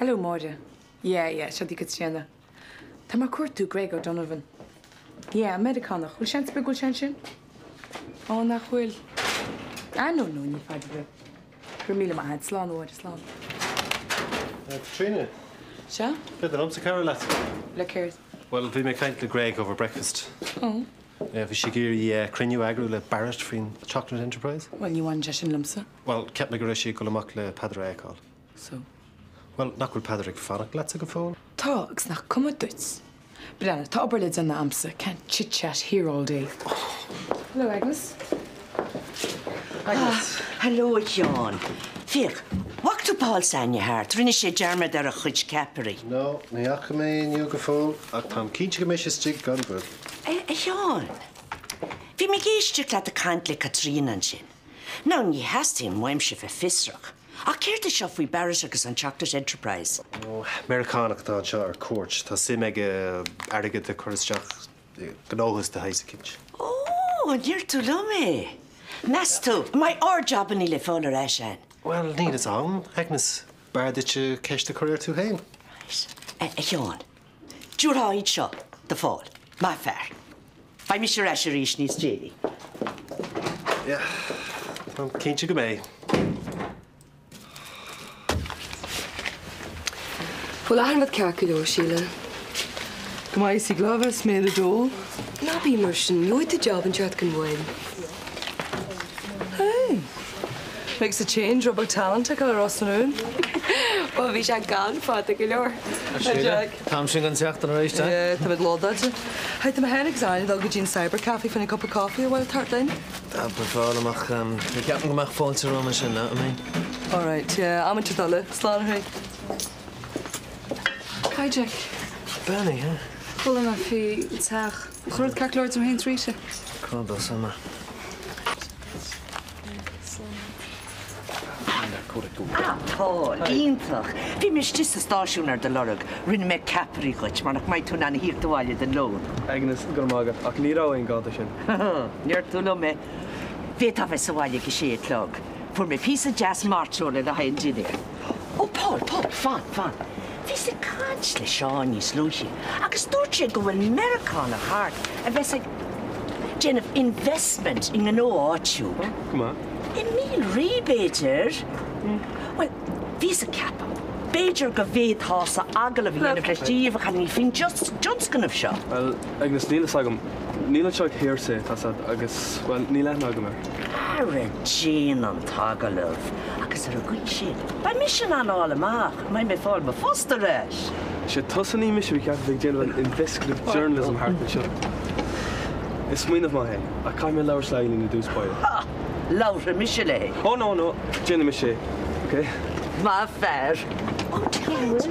Hello Máire. Yeah, yeah, seo í Caitríona. Tá mé ag cuartú Greg O'Donovan. Yeah, an Meiriceánach. Bhfuil seans ar bith go bhfuil sé ansin? Ó, nach bhfuil? Ah, no, no, níl fadhb ar bith. Go raibh míle maith agat. Slán, a Mháire, slán. Caitríona. Sea? Féidir liomsa cabhrú leat. Le céard? Bhuel, bhí mé ag caint le Greg over breakfast. Ó. Bhí sé ag iarraidh cruinniú a eagrú le Barrett faoin Chocolate Enterprise. Bhuel, ní bhaineann sé sin liomsa. Bhuel, cheap mé go raibh sí ag dul amach le Peadar a fheiceáil. So? Bhuel, nach bhfuil Peadar ag fanacht leatsa go fóill? Tá, agus nach cuma duit? Breathnaigh, tá obair le déanamh a'msa, can't chit-chat here all day. Hello, Agnes. Agnes. Hello, a Sheáin. Féach, bhfaca tú Paul s'againne thart, rinne sé dearmad ar a chuid ceapairí. No, ní fhaca mé é inniu go fóill, ach táim cinnte go mbeidh sé istigh gan mhoill. A Sheáin, bhí mé ag éisteacht leat ag caint le Caitríona ansin. Now, ní theastaíonn uaimse bheith fiosrach, ach céard é seo faoi Barrett agus an Chocolate Enterprise? Ó, Meiriceánach atá anseo ar cuairt. Tá suim aige airgead a chur isteach i ngnóthas de shaghas eicínt. Ó, an ndéarfaidh tú liom é? Meas tú, an mbeidh ár jabannaí le fáil ar ais a'inn? Bhuel, níl fhios a'm, Agnes. B'fhearr duit ceist a chur air tú féin. Right. A Sheáin, tabharfá iad seo do Phól. Maith fear. Beidh mise ar ais arís níos déanaí. Yeah, táim cinnte go mbeidh. Bhfuil achan rud ceart go leor, Síle? Go maith, is í glove is mé the dole. Ná bí mar sin, gheobhaidh tú job an tseachtain uaim. Hey! Makes a change, rud beag talent ag Ros na Rún. Bhuel, bhí sé gann fada go leor. Hi Jack. Táim sin gan seachtain arís, eh? Yeah, tá muid lódáilte. Hey, tá mé féin agus Áine ag dul go dtí an cyber cafe fá choinne cup of coffee, an bhfuil tart linn? Tá prefer amach, ní ceapaim go mbeadh fáilte romham ansin, know what I mean? Alright, yeah, am an dul. Slán a chroí. Hi Jack. Bernie, huh? Chuala mé faoi an teach. An rud ceart go leor dom féin tar éis? Cá bhfuil mé? Ah, Paul, iontach! Bhí mé istigh sa stáisiún ar do lorg. Rinne mé ceapairí dhuit mar nach mbeidh tú in ann a thíocht abhaile don lón. Agnes, Go raibh maith agat, ach ní raibh aon gá do sin. Níor tú liom é. Bhféadfá bheith sa bhaile ag a sé a chlog. Fuair mé píosa deas mairteola le haghaidh an dinnéir. Ó, Paul, Paul, fan, fan. Bhíos ag caint le Seán níos luaithe agus dúirt sé go bhfuil Meiriceánach thart a bheas ag déanamh investment i ngnó áitiúil. Go maith. I Míl Rí, b'fhéidir? Bhuel, bhíos ag ceapadh, b'fhéidir go bhféadfása agallamh a dhéanamh leis díobh, a chailíní, faoin dtionscnamh seo. Bhuel, Agnes, níl fhios agam. Níl anseo ach hearsay, tá 's a'd, agus, bhuel, níl aithne agam air. Ara déan an t-agallamh agus ar an gcaoi sin, beidh mise in ann a fháil amach an mbeidh mé ag fáil mo phost ar ais. Sé tusa ní mise a bhí ceaptha bheith ag déanamh an investigative journalism thart anseo. Is smaoineamh maith é, ach caithfidh mé labhairt le Eileen i dtús báire. Ha! Labharfaidh mise léi. Oh no, no, déanfaidh mise é, ok? Maith fear. Oh, Ted!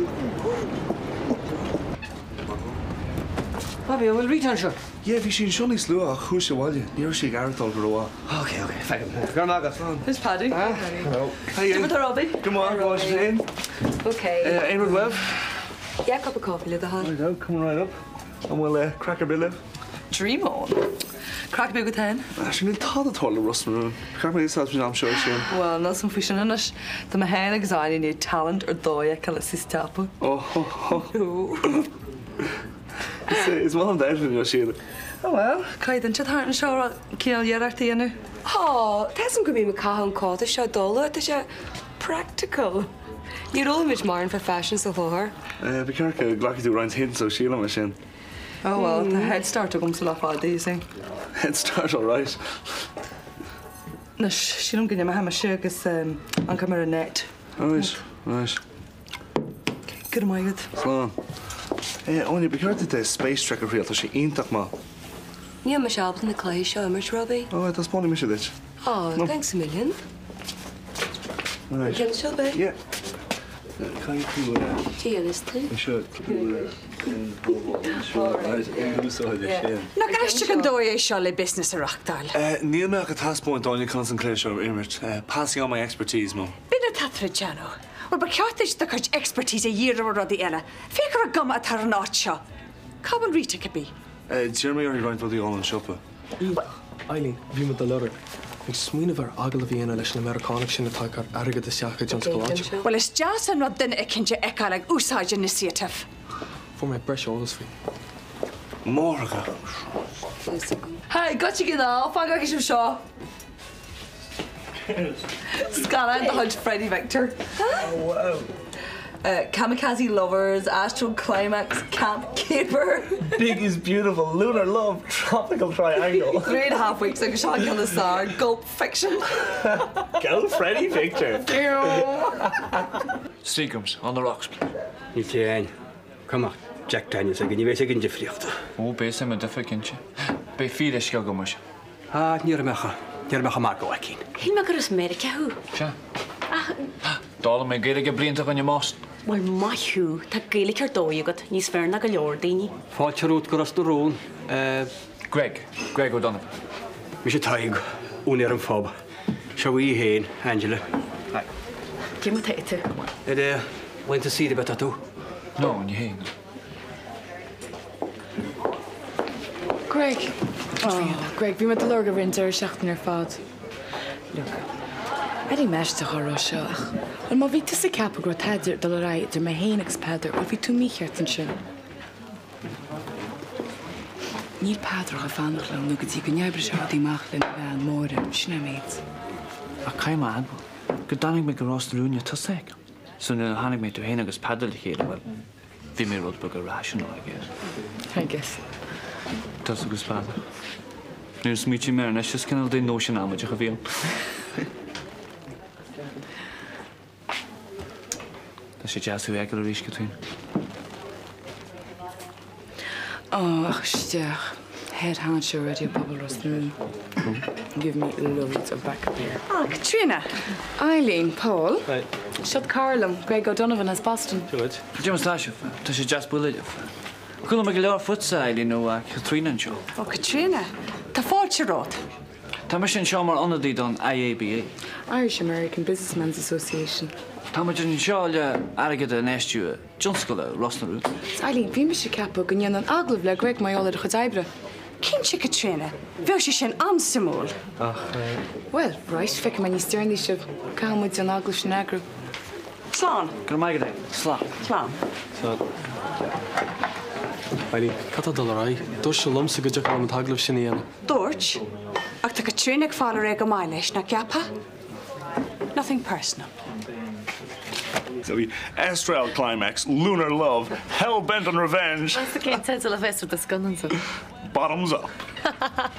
Bobby, an bhfuil Rita anseo? Yeah, bhí sí anseo níos luaithe ach chuaigh sí abhaile. Ní raibh sí ag aireachtáil go rómhaith. Ok, ok, feicim. Go raibh maith agat. Who's Paddy? Ah, hello. Hi, Cad é mar atá Robbie? Go maith, go maith féin. Ok. Aon rud uaibh? Yeah, cup of coffee le do thoil. Right, oh, coming right up. An bhfuil craic ar bith libh? Dream on. Craic ar bith agat féin? Actually, níl tada ag tarlú i Ros na Rún. Cheap mé úsáid an am seo sin. Bhuel, níl 's a'm faoi sin anois. Tá mé féin agus Áine i ndiaidh talent ar dóigh a fheiceáil is í stopadh. Oh, ho, ho. Is maith liom d'outfit inniu, Síle. Oh well, caithfidh duine thart anseo a cineál iarracht a dhéanamh. Ó, tá 'fhios a'm go mbím ag caitheamh an cóta seo dóla, tá sé practical. Ní raibh muid maraon fá fashion sa chlóthar. Ba cheart go nglacfaidh tú roinnt hints ó Síle mar sin. Oh well, tá head start agamsa le fada, you see. Head start all right. Anois, sílim go n-imeoidh mise agus an cuma ar an net. Right, right. Go raibh maith agat. Slán. Áine, ba cheart duit Space Trek a thriail, tá sé iontach maith. Níl mise ábalta na cluichí seo a imirt, Robbie. Ó, taispeánfaidh mise duit. Oh, thanks a million. Right. An ceann seo, babe? Yeah. Caithfidh tú Cén tú? Seo úsáide sin. Nach aisteach an dóigh é seo le busines a reáchtáil? Níl mé ach ag taispeáint d'Áine conas an cluiche seo a imirt. Passing on my expertise, Mum. B'in atá tú ag déanamh. Bhuel, ba cheart duit do chuid expertise a dhíriú ar rudaí eile. Féach ar an gcuma atá ar an áit seo. Cá bhfuil Rita cibé? D'iarr mé uirthi roinnt rudaí a fháil ón siopa. Iontach! Eileen, bhí mé do lorg. Ag smaoineamh ar agallamh a dhéanamh leis an Meiriceánach sin atá ag cur airgead isteach i dtionscal áitiúil. Bhuel, is deas an rud duine eicínt a fheiceáil ag úsáid initiative. Fuair mé breis eolais faoi. Máithreacha. Hi, goitse go dall, fan go bhfeicfidh sibh seo. Scannán de chuid Freddie Victor. Oh wow. Kamikaze Lovers, Astral Climax, Camp Caper. Big is Beautiful, Lunar Love, Tropical Triangle. 3.5 Weeks agus seo an ceann is fearr, Gulp Fiction. Go Freddie Victor! Seagram's, on the rocks please. Níl sé ann. Cá mbeadh Jack Daniels aige, ní bheidh fhios aige an difríocht. Ó, beidh fhios a'm an difir cinnte. Beidh fíoruisce agam mar sin. Ah, ní raibh mé chomh, ní raibh mé chomh maith go bhfeicfinn. Shíl mé gur as Meiriceá thú. Sea. Ach. D'fhoghlaim mé Gaeilge blianta ó shin i mBoston. Bhuel, maith thú, tá Gaeilge ar dóigh agat, níos fearr ná go leor daoine. Fáilte romhat go Ros na Rún, eh. Greg, Greg O'Donovan. Mise Tadhg, úinéir an phub. Seo í féin, Angela. Hi. Cé mar atá tú? Ar laethanta saoire ab ea atá tú? No, ní hé, no. Greg. Oh, Greg, bhí mé do lorg i rith an deireadh seachtaine ar fad. Look, airím aisteach á rá seo ach, bhuel, má bhí tusa ag ceapadh go raibh tada ag dul ar aghaidh idir mé féin agus Peadar, bhuel, bhí tú mícheart ansin. Níl Peadar ag fanacht liom nó go dtí go n-oibreoidh sé rudaí amach lena bhean, Máire, sin é an méid. Ach caithfidh mé a admháil go dtáinig mé go Ros na Rún le tusa a fheiceáil. So nuair a chonaic mé tú féin agus Peadar le chéile, bhuel, Bhí mé rud beag irrational, I guess. I guess. Tusa agus Peadar. Nuair a smaoitím air anois, is cineál de nóisean amaideach a bhí ann. Tá sé deas thú a fheiceáil arís, Caitríona. Ó, ach isteach. Head honcho Raidió Pobail Ros na Rún. Give me loads of backup here. Ah, Caitríona! Eileen, Paul. Hi. Seo cara liom, Greg O'Donovan as Boston. Seo dhuit. Cad é mar atá sibh? Tá sé deas bualadh libh. Chuala mé go leor fútsa, Eileen, ó Chaitríona anseo. Ó, Caitríona, tá fáilte romhat. Tá mise anseo mar ionadaí don IABA. Irish American Businessmen's Association. Tá muid anseo le airgead a infheistiú i dtionscal i Ros na Rún. Eileen, bhí mise ag ceapadh go ndéanfainn agallamh le Greg mar gheall ar a chuid oibre. Cinnte, Caitríona, bheadh sé sin an-suimiúil. Ach. Bhuel, right, feicfidh mé níos deireanaí sibh. Caithfidh muid an agallamh sin a eagrú. Slán. Go raibh maith agat, Eileen. Slán. Slán. Slán. Eileen, cad tá ag dul ar aghaidh? Dúirt sé liomsa go dtiocfadh liom an t-agallamh sin a dhéanamh. Dúirt. Ach tá Caitríona ag fáil ar aghaidh go maith leis, nach gceapfá? Nothing personal. So bhí Astral Climax, Lunar Love, Hell Bent on Revenge. Meas tú cén teideal a bheas ar do scannán sa? Bottoms Up.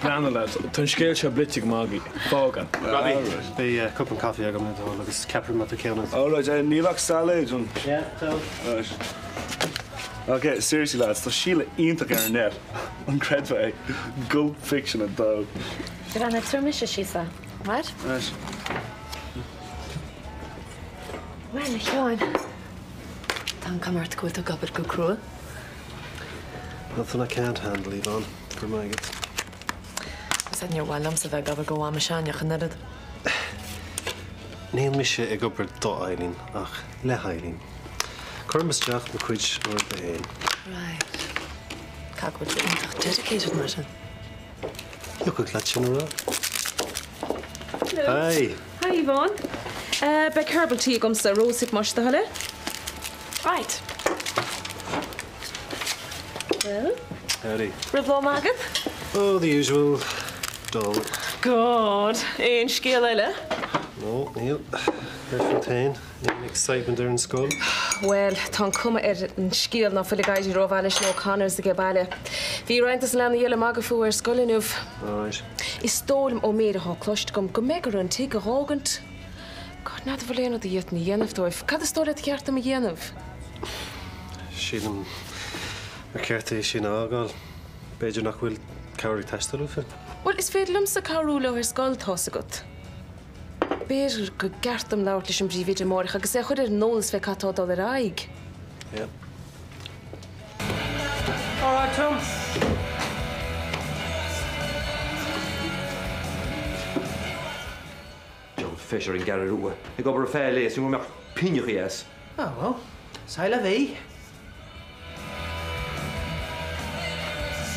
Breathnaigh lads, tá an scéal seo blite go maith agaibh. Fág é. Robbie, beidh cupán caife agam le do thoil agus ceapaire má tá ceann agat. Alright, níl ach sailéid an. Yeah, tell. Right. Ok, seriously lads, tá Síle iontach ar an net. An gcreidfeá é? Gulp Fiction 2. Breathnaigh, tabharfaidh mise síos é. Right? Right. Bhuel, a Sheáin, tá an cuma ort go bhfuil tú ag obair go crua. Nothing I can't handle, Yvonne. Go raibh maith agat. Is níor mhaith liomsa bheith ag obair do Mham Seáin ach an oiread. Níl mise ag obair do Eileen ach le hEileen. Cuirim isteach mo chuid uaireanta féin. Right. Caithfidh go bhfuil tú iontach dedicated mar sin. Thiocfadh leat sin a rá. Hello. Hi. Hi Yvonne. Beidh herbal tea agamsa, rosehip más do thoil é. Right. Well. Howdy. Raibh lá maith agat? Oh, the usual. Dull. God, aon scéal eile? No, níl. Céard fút féin? Aon excitement ar an scoil? Bhuel, tá an cuma ar an scéal ná fuil ag éirí rómhaith leis na O'Connors aige baile. Bhí roinnt des na leanaí eile ag magadh fúthu ar scoil inniu. Alright. Is dóigh liom ón méid athá cloiste agam go mbeidh orthu an tigh a dh'fhágaint. God, n'fheadar bhfuil aon rud a d'fhéadfainn a dhéanamh dóibh. Cad is dóigh leat a cheart dom a dhéanamh? Sílim gur ceart é sin a fhágáil. B'fhéidir nach bhfuil cabhair ag teastáil uafa. Bhuel, is féidir liomsa cabhrú leo ar scoil, tá's agat. B'fhéidir gur ceart dom labhairt leis an bpríomhoide amáireach agus é a chur ar an eolas fé cad tá ag dul ar aghaidh. Yeah. All right, Tom. John Fish ar an gCeathrú Rua ag obair ar feadh a lae is ní mbeadh pingin as. Oh well, c'est la vie.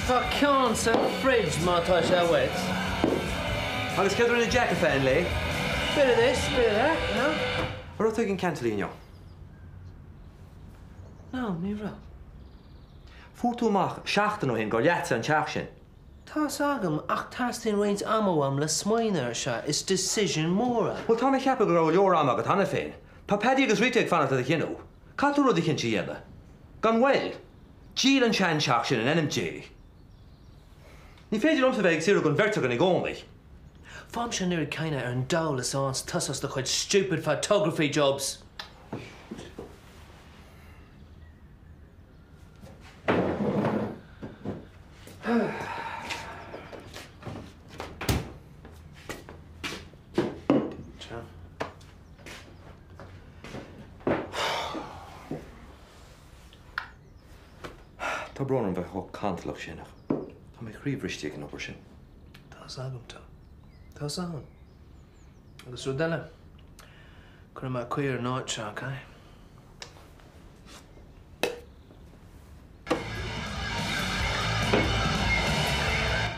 Tá ceann sa fridge má tá sé uait. Agus céard a rinne Jack ar feadh an lae? Bit of this, bit of that, you know? An raibh tú ag an Canterley inniu? No, ní raibh. Fuair tú amach seachtain ó shin gur leatsa an teach sin. Tá's agam, ach teastaíonn roinnt ama uaim le smaoineamh air seo, is decision mór é. Bhuel, tá mé ag ceapadh go raibh go leor ama agat cheana féin. Tá Paddy agus Rita ag fanacht le do chinneadh. Caithfidh tú rud eicínt a dhéanamh. Gan mhoill. Díol an seanteach sin in ainm Dé. Ní féidir liomsa bheith ag saothrú don bheirt againn i gcónaí. Faighimse an oiread céanna ar an dole is a fhaigheanns tusa as do chuid stupid photography jobs! Tá brón orm bheith chomh cantalach sin ach tá mé croíbhriste ag an obair sin. Tá's agam, tá. Tá's agam. Agus rud eile, cuirfidh mé caoi ar an áit seo, ok?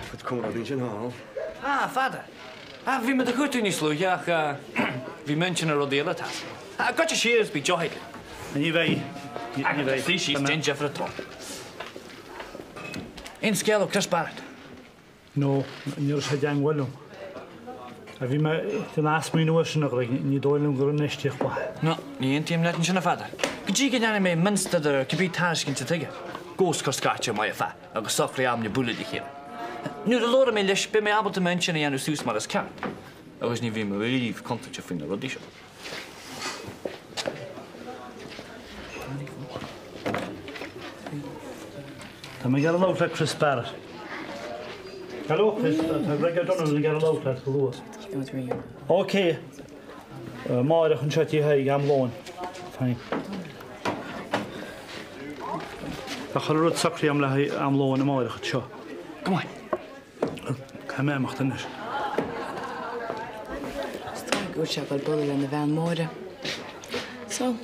Cuid comrádaí ansin thall. Ah, fada. Ah, bhí mé do chuartú níos luaithe ach bhí m'intinn ar rudaí eile, tá's. Ah, goitse siar is bíodh deoch aige. Ní bheidh. Ní bheidh. Suigh síos, déan deifir atá. Aon scéal ó Chris Barrett? No, ní raibh sé i dteangmháil liom. Bhí mé den athsmaoineamh air sin a Ghreg, ní dóigh liom gur infheistíocht mhaith é. No, ní aontaím leat ansin a Pheadair. Go dtí go ndéanfaidh mé mionstaidéar ar cibé tairiscint atá aige, gabh is cuir scaití maith a feadh agus socraigh am le bualadh le chéile. Nuair a labhróidh mé leis, beidh mé ábalta m'intinn a dhéanamh suas mar is ceart. Agus ní bhím riamh contúirteach faoi na rudaí seo. Tá mé ag iarraidh labhairt le Chris Barrett. Hello Chris, tá Greg O'Donovan ag iarraidh labhairt leat go luath. Ok. Amárach anseo tigh Thaidhg, am lóin. Fine. Tá chuile rud socraithe agam le haghaidh am lóin amárach anseo. Go maith. Caithfidh mé imeacht anois. Is dóigh go bhfuil sé ag dul bualadh lena bhean Máire. So,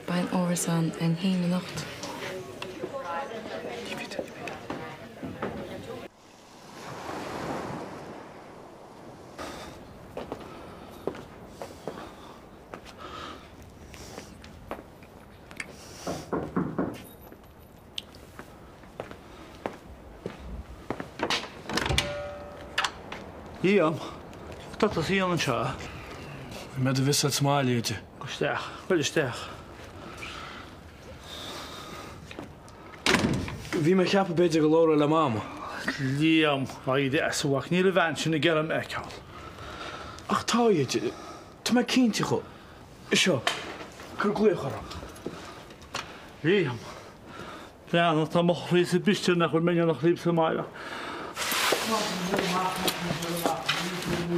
beidh an árasán againn féin anocht. Liam, tá tú suí anseo. Bhí mé do mhissáil sa mbaile, a Oide. Gabh isteach, gabh isteach. Bhí mé ag ceapadh b'fhéidir go labhrófá le Mama. Liam, éirigh as a mhac, níl an bhean sin ag iarraidh mé a fheiceáil. Ach tá, a Oide. Tá mé cinnte dho. Seo, cuir glaoch orthu. Liam, Breathnaigh, tá mo chroí-sa briste nach bhfuil mé in éineacht libhse amárach.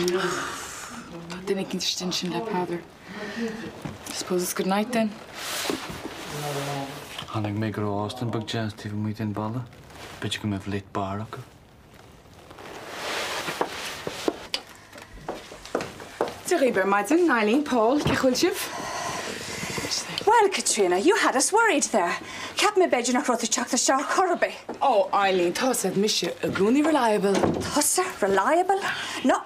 Tá duine éicint istigh ansin le Peadar. Suppose it's good night then. Chonaic mé go raibh óstán beag deas taobh amuigh den bhaile. B'fhéidir go mbeadh late bar acu. Dia dhaoibh ar maidin, Eileen, Paul, cén chaoi a bhfuil sibh? Well, Caitríona, you had us worried there. Cheap mé b'fhéidir nach raibh tú ag teacht isteach chor ar bith. Oh, Eileen, tá 'fhios a'd mise i gcónaí reliable. Tusa? Reliable? No.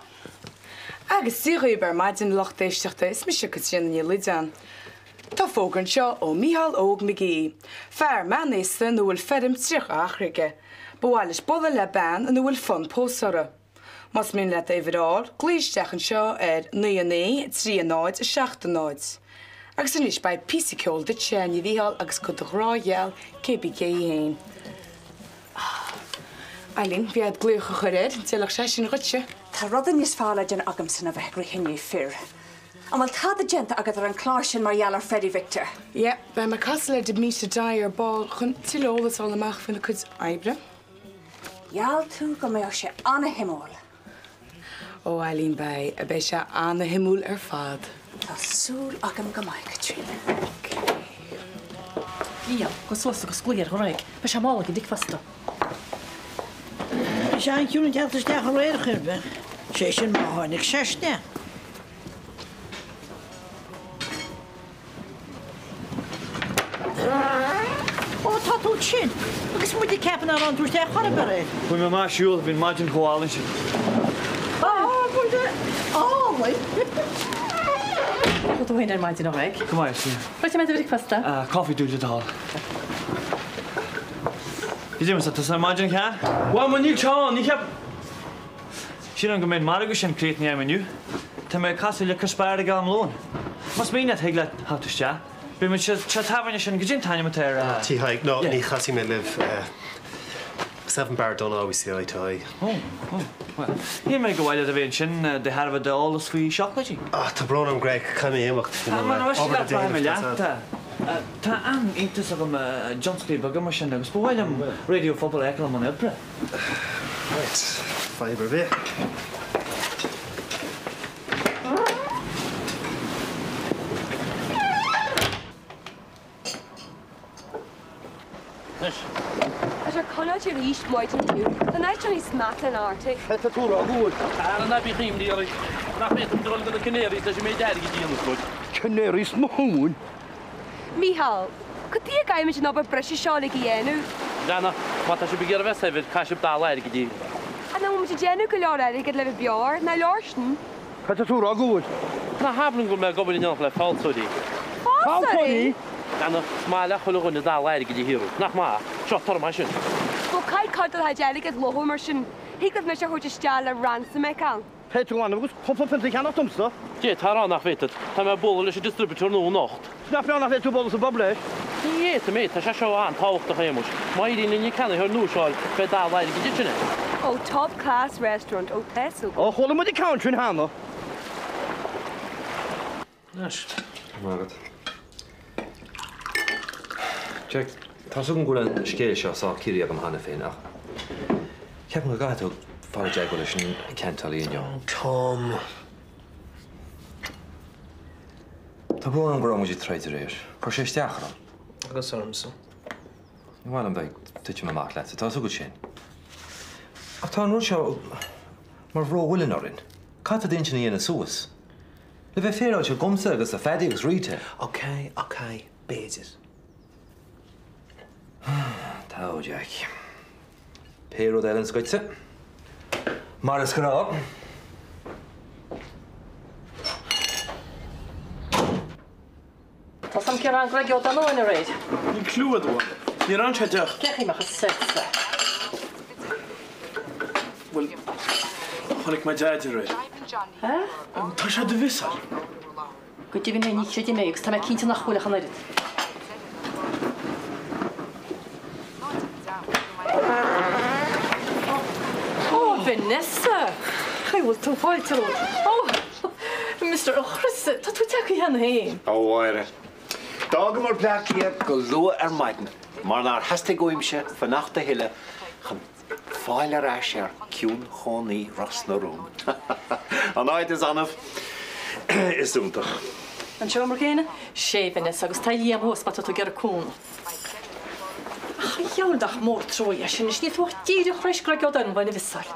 Agus Dia dhaoibh ar maidin, lucht éisteachta, is mise Caitríona Ní Loideáin. Tá fógra anseo ó Mícheál Óg McGee, fear meánaosta ina bhfuil feirm 30 acra aige. Ba mhaith leis bualadh le bean ina bhfuil fonn pósadh orthu. Más mian leat d'uimhir a fháil, glaoigh isteach anseo ar 9 9 3 0 7 0. Agus anois beidh píosa ceoil duitse, a Mhícheáil, agus cuid de ghrá gheal cé bí cé hí fhéin. Eileen, bhí a'd glaoch a chur air, an bhfeilfeadh sé sin dhuitse? Tá rudaí níos fearr le déanamh agamsa ná bheith ag rith i ndiaidh fir. An bhfuil tada déanta agat ar an chlár sin mar gheall ar Freddie Victor? Yeah, beidh mé ag casadh le Damita Dyer ar ball chun tuilleadh eolas a fháil amach faoina cuid oibre. Gheall tú go mbeadh sé ana-shuimiúil. Ó, Eileen, beidh. Beidh sé ana-shuimiúil ar fad. Tá súil agam go mbeidh, Caitríona. Liam, gabh suas agus glaoigh ar Ghreg. Beidh sé mall ag an bhricfeasta. Bhí sé an-chiúin ag teacht isteach aréir chor ar bith, sé sin má tháinig sé isteach. Ó, tá tú ansin! Agus muid ag ceapadh nár tháinig tú isteach chor ar bith aréir. Chuaigh mé amach ag siúl, bhí an maidin chomh álainn sin. Á, Muire! Tá tú féin ar maidin a Ghreg. Go maith, sea. Raibh mé do bhricfeasta? Coffee duit le do thoil. Cad é mar atá tusa ar maidin, a Sheáin? Bhuel, má níl Seán, ní cheap. Sílim go mbeidh an margadh sin críochnaithe agam inniu. Tá mé ag casadh le Chris Barrett ag am lóin. Más mian leat, thig leat theacht isteach. Beidh muid sa teach tábhairne sin, goidé an t-ainm atá air? Tigh Thaidhg. No, ní chasfaidh mé libh. Myself and Barrett don't always see eye to eye. Oh, oh, well, níl mé go mhaith leat a bheith ansin de thairbhe d'eolas faoi seacláidí. Ah, tá brón orm Greg, caithfidh mé imeacht, you know, obair le déanamh, tá a fhios agat. Tá an-iontas agam i dtionsclaí beaga mar sin agus ba mhaith liom Raidió Phobal a fheiceáil i mbun oibre. Right, fadhb ar bith. Anois. Tá sé conáilte arís maidin inniu. Tá an áit seo níos measa ná Arctic. Tá tú rá go bhfuil. Ara ná bíodh imní oraibh. Nach bhféadfaimid dul go na Canaries leis an méid airgid a dhéanfas muid. Canaries mo thóin! Mícheál, Cad chuige a gcaithfimid an obair breise seo uilig a dhéanamh? Leanna, Má tá sibh ag iarraidh bheith saibhir, caithfidh sibh dalladh airgid a ithe. Ach nach bhfuil muid ag déanamh go leor airgid le bheith beo air, nach leor sin? Cad tá tú a rá go bhfuil? Ná habair liom go bhfuil mé ag obair in éineacht le falsóirí. Falsóirí? Leanna, is maith le chuile dhuine dalladh airgid a shaothrú. Nach maith? Seo, tabhair amach sin. Bhuel, caithfidh cuid de do chuid airgid a ghnóthú mar sin. Thig leat mise a thabhairt isteach le ransom a fheiceáil. Féadfaidh tú anam agus cúpla punt a cheannach domsa. D'fhéadfá a rá nach bhféadfad. Tá mé ag bualadh leis an distributor nua anocht. Nach breá nach bhféadfaidh tú bualadh sa bpub leis? Ní fhéadfaidh mé, tá sé seo an-tábhachtach, a Shéamuis. Má éiríonn linn an ceannaitheoir nua seo a fháil, beidh dalladh airgid ansin air. Oh, top class restaurant, oh tá so. Ó, chuala muid an ceann sin cheana. Anois. Go raibh maith agat. Jack, tá 's agam go bhfuil an scéal seo sách ciorraithe agam cheana féin ach ceapaim go gcaithfidh tú fáil i dteagmháil leis an ceantálaí inniu. Oh, Tom. Tá brón orm go raibh muid ag troid aréir. Chuir sé isteach orm. Agus ormsa. Ní maith liom bheith ag titim amach leatsa, tá 's agat sin. Ach tá an rud seo mar bhró uilinn orainn. Caithfidh tú d'intinn a dhéanamh suas. Le bheith féaráilte dhomsa agus do Phaddy agus Rita. Ok, ok, b'fhéidir. Togha, Jack. Pé rud a fheileanns dhuitse. Mar is gnáth. Tá 's a'm cé raibh Greg O'Donovan aréir. Níl cliú a'd a Mham. Níor fhan sé i dteach. Cén chaoi a mbeadh a fhios a'dsa? Bhuel, chonaic mé Deaid aréir. Hä? Tá sé do mhissáil. Go deimhin ní chreidim é agus tá mé cinnte nach bhfuil ach an oiread. Ó, Vanessa! Chaoi bhfuil tú fáilte romhat. Ó, Mister, ó Chris, tá tú tagtha cheana féin. A Mháire. D'fhágamar Bleá Cliath go luath ar maidin mar nár theastaigh uaimse fanacht a thuilleadh chun fáil ar ais ar ciúnchónaí Ros na Rún. An áit is annamh is iontach. An seomra céanna? Sé, Vanessa, agus tá Liam thuas má tá tú ag iarraidh cúnamh. Ach a dheabhail nach mór trua é sin anois, níl tú ach díreach tar éis Greg O'Donovan a mhissáil.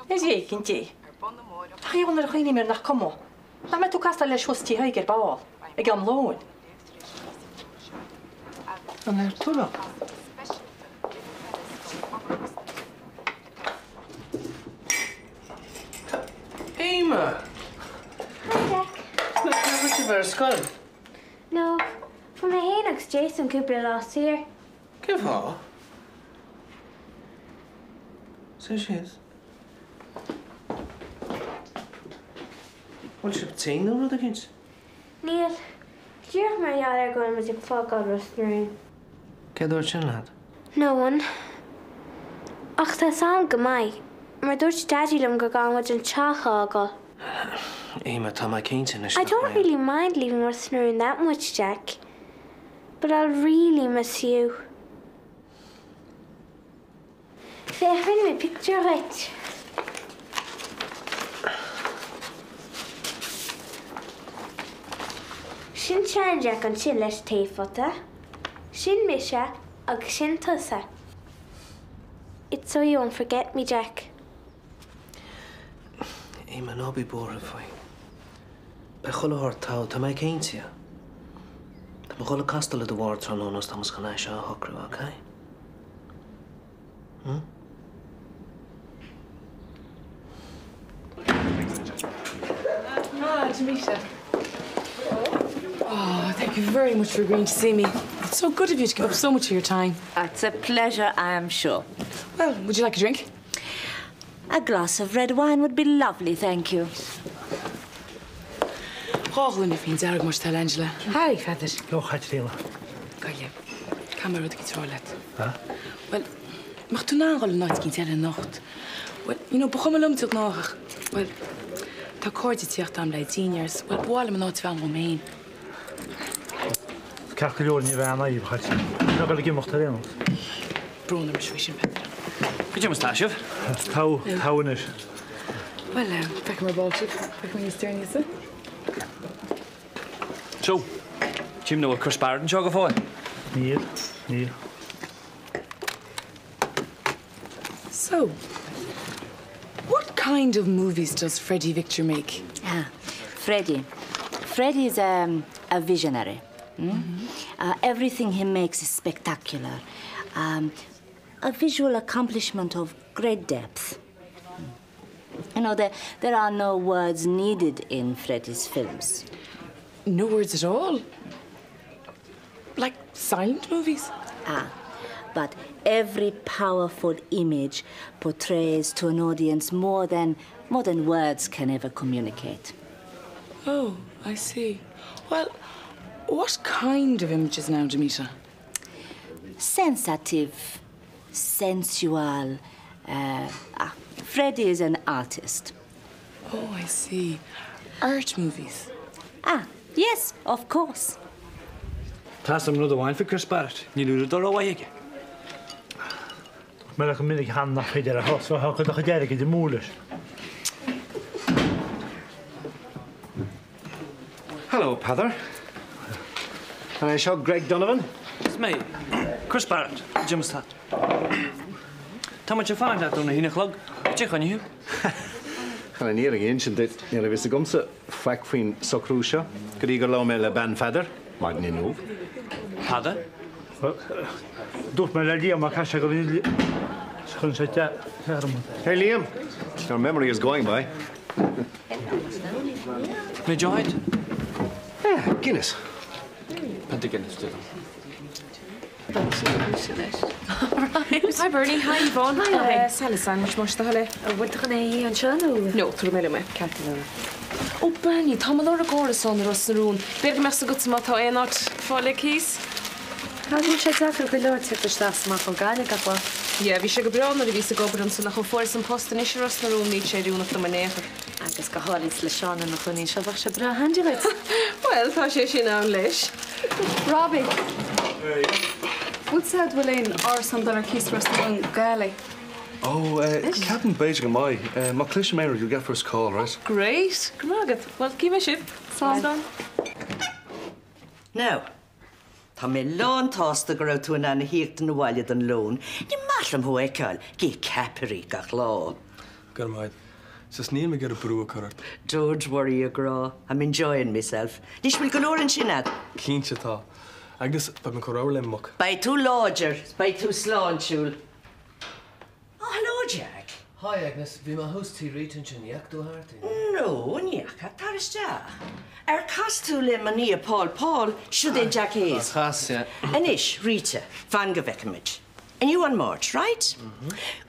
Ar éigean Dé. Ach a dheabhail nuair a chuimhním air nach cuma. Nach mbeidh tú ag castáil leis thuas Tigh Thaidhg ar ball, ag am lóin. An ar tú liom? Eimear! Hi Jack. Nach raibh sibh ar scoil? No, fuair mé féin agus Jason cúpla lá saor. Cén fáth? Suigh síos. Bhfuil sibh tinn nó rud eicínt? Níl. Díreach mar gheall ar go bhfuil muid ag fágáil Ros na Rún. Cé dúirt sin leat? No one. Ach tá 's a'm go mbeidh, mar dúirt Daidí liom go gcaithfidh muid an teach a fhágáil. Eimear, tá mé cinnte anois I nach don't mbeidh. really mind leaving Ros na Rún that much, Jack. But I'll really miss you. Féach, rinne mé pictiúr dhuit. Sin sean Jack ansin leis taephota. Sin mise agus sin tusa. It's so you won't forget me, Jack. Eimear, ná bí buartha faoi. Beidh chuile shórt togha, tá mé cinnte. Tá mé ag dul ag castáil le do mháthair tráthnóna is tá muid chun é seo a shocrú, ok? Hm? Fáilte mise. Oh, thank you very much for agreeing to see me. It's so good of you to give up so much of your time. It's a pleasure, I am sure. Well, would you like a drink? A glass of red wine would be lovely, thank you. Dhá ghloine fíon dearg más do thoil, Angela. Hi, Pheadair. Hello, Chaitríona. Goile, caithfidh mé rud eicínt a rá leat. Ha? Bhuel, mbeadh tú in ann dhul in áit eicínt eile anocht. Bhuel, you know, ba chuma liom de ghnáth ach, bhuel, tá cairde ag tíocht a'm le dinnéar 's, bhuel, ba mhaith liom an áit a bheith a'm dhom féin. Ceart go leor ní bheidh aon fhadhb, a Chait. Tá mé ag dul ag imeacht ar aon nós. Brón orm faoi sin, Peadar. Goidé mar atá sibh? Togha, togha anois. Bhuel, feicfidh mé ar ball sibh. Feicfidh mé níos deireanaí sibh. So, tchím nach bhfuil Chris Barrett anseo go fóill? Níl, níl. So, what kind of movies does Freddie Victor make? Ah, Freddie. Freddie is a, a visionary. Mm? Mm -hmm. uh, everything he makes is spectacular. Um, a visual accomplishment of great depth. You know, there, there are no words needed in Freddie's films. No words at all? Like silent movies? Ah, but every powerful image portrays to an audience more than, more than words can ever communicate. Oh, I see. Well, what kind of images now, Demita? Sensitive, sensual. Uh, ah, Freddie is an artist. Oh, I see. Art movies. Ah, yes, of course. Tá 'fhios a'm rud amháin faoi Chris Barrett, níl uaireadóir rómhaith aige. Dúirt mé leat go minic cheana nach féidir a shos bheith acu do chuid airgid amú leis. Hello, Peadar. An é seo Greg Donovan? Is mé. Chris Barrett, goidé mar atá tú. Tá muid ag fanacht leat óna haon a chlog. Cad é a choinnigh thú? Chun an fhírinne a insint duit, ní raibh fhios agamsa faic faoin socrú seo go dtí gur labhair mé le bean Pheadair maidin inniu. Peadar? Dúirt mé le Liam ach caithfidh sé go chun sé dearmad. Hey Liam, your memory is going by. Mé joid? Yeah, Guinness. Pionta Guinness, déarfainn. Hi Bernie, hi Yvonne. Hi. Salad sandwich más do thoil é. An bhfuil tú chun é a ithe anseo nó? No, tabharfaidh mé liom é, ceart go leor. Ó Bernie, táim ag lorg árasán i Ros na Rún. B'fhéidir go mbeadh 's agatsa má tá aon áit fáil ar cíos? Tá bíonn sé deacair go leor teacht isteach 's amach ó Gaillimh gach lá. Yeah, bhí sé go breá nuair a bhíos ag obair ansan ach ó fuaireas an post anois i Ros na Rún níl sé oiriúnach dom in aon chor. Agus go háirid le Seán ina chónaí anseo, bheadh sé breá handy duit. Bhuel, tá sé sin ann leis. Robbie! Bhfuil 's a'd bhfuil aon árasán dul ar cíos i Ros na Rún go Gaillimh? Oh, ceapaim b'fhéidir go mbeidh. Má chloisim aon rud, you'll get first call, right? Great! Go raibh maith agat. Bhuel, cífidh mé sibh. Slán. Now, tá mé lán tsásta go raibh tú in ann a thíocht 'na bhaile don lón. Ní maith liom thú a fheiceáil ag ithe ceapairí gach lá. Go raibh maith. Sus níl mé ag iarraidh brú a chur ort. Don't worry, a ghrá. I'm enjoying myself. Anois, bhfuil go leor ansin a'd? Cinnte tá. Agnes, beidh mé chomh ramhar le muc. Beidh tú láidir, 's beidh tú sláintiúil. Oh, hello, Jack. Hi, Agnes. Bhí mé thuas tí Rita ansin, ní fhaca tú thart? No, ní fhaca. Tar isteach. Ar chas tú le mo nia Paul Paul, siúd é Jack Hayes. Chas, yeah. Anois, Rita, fan go bhfeicfimid. Inniu an Máirt, right?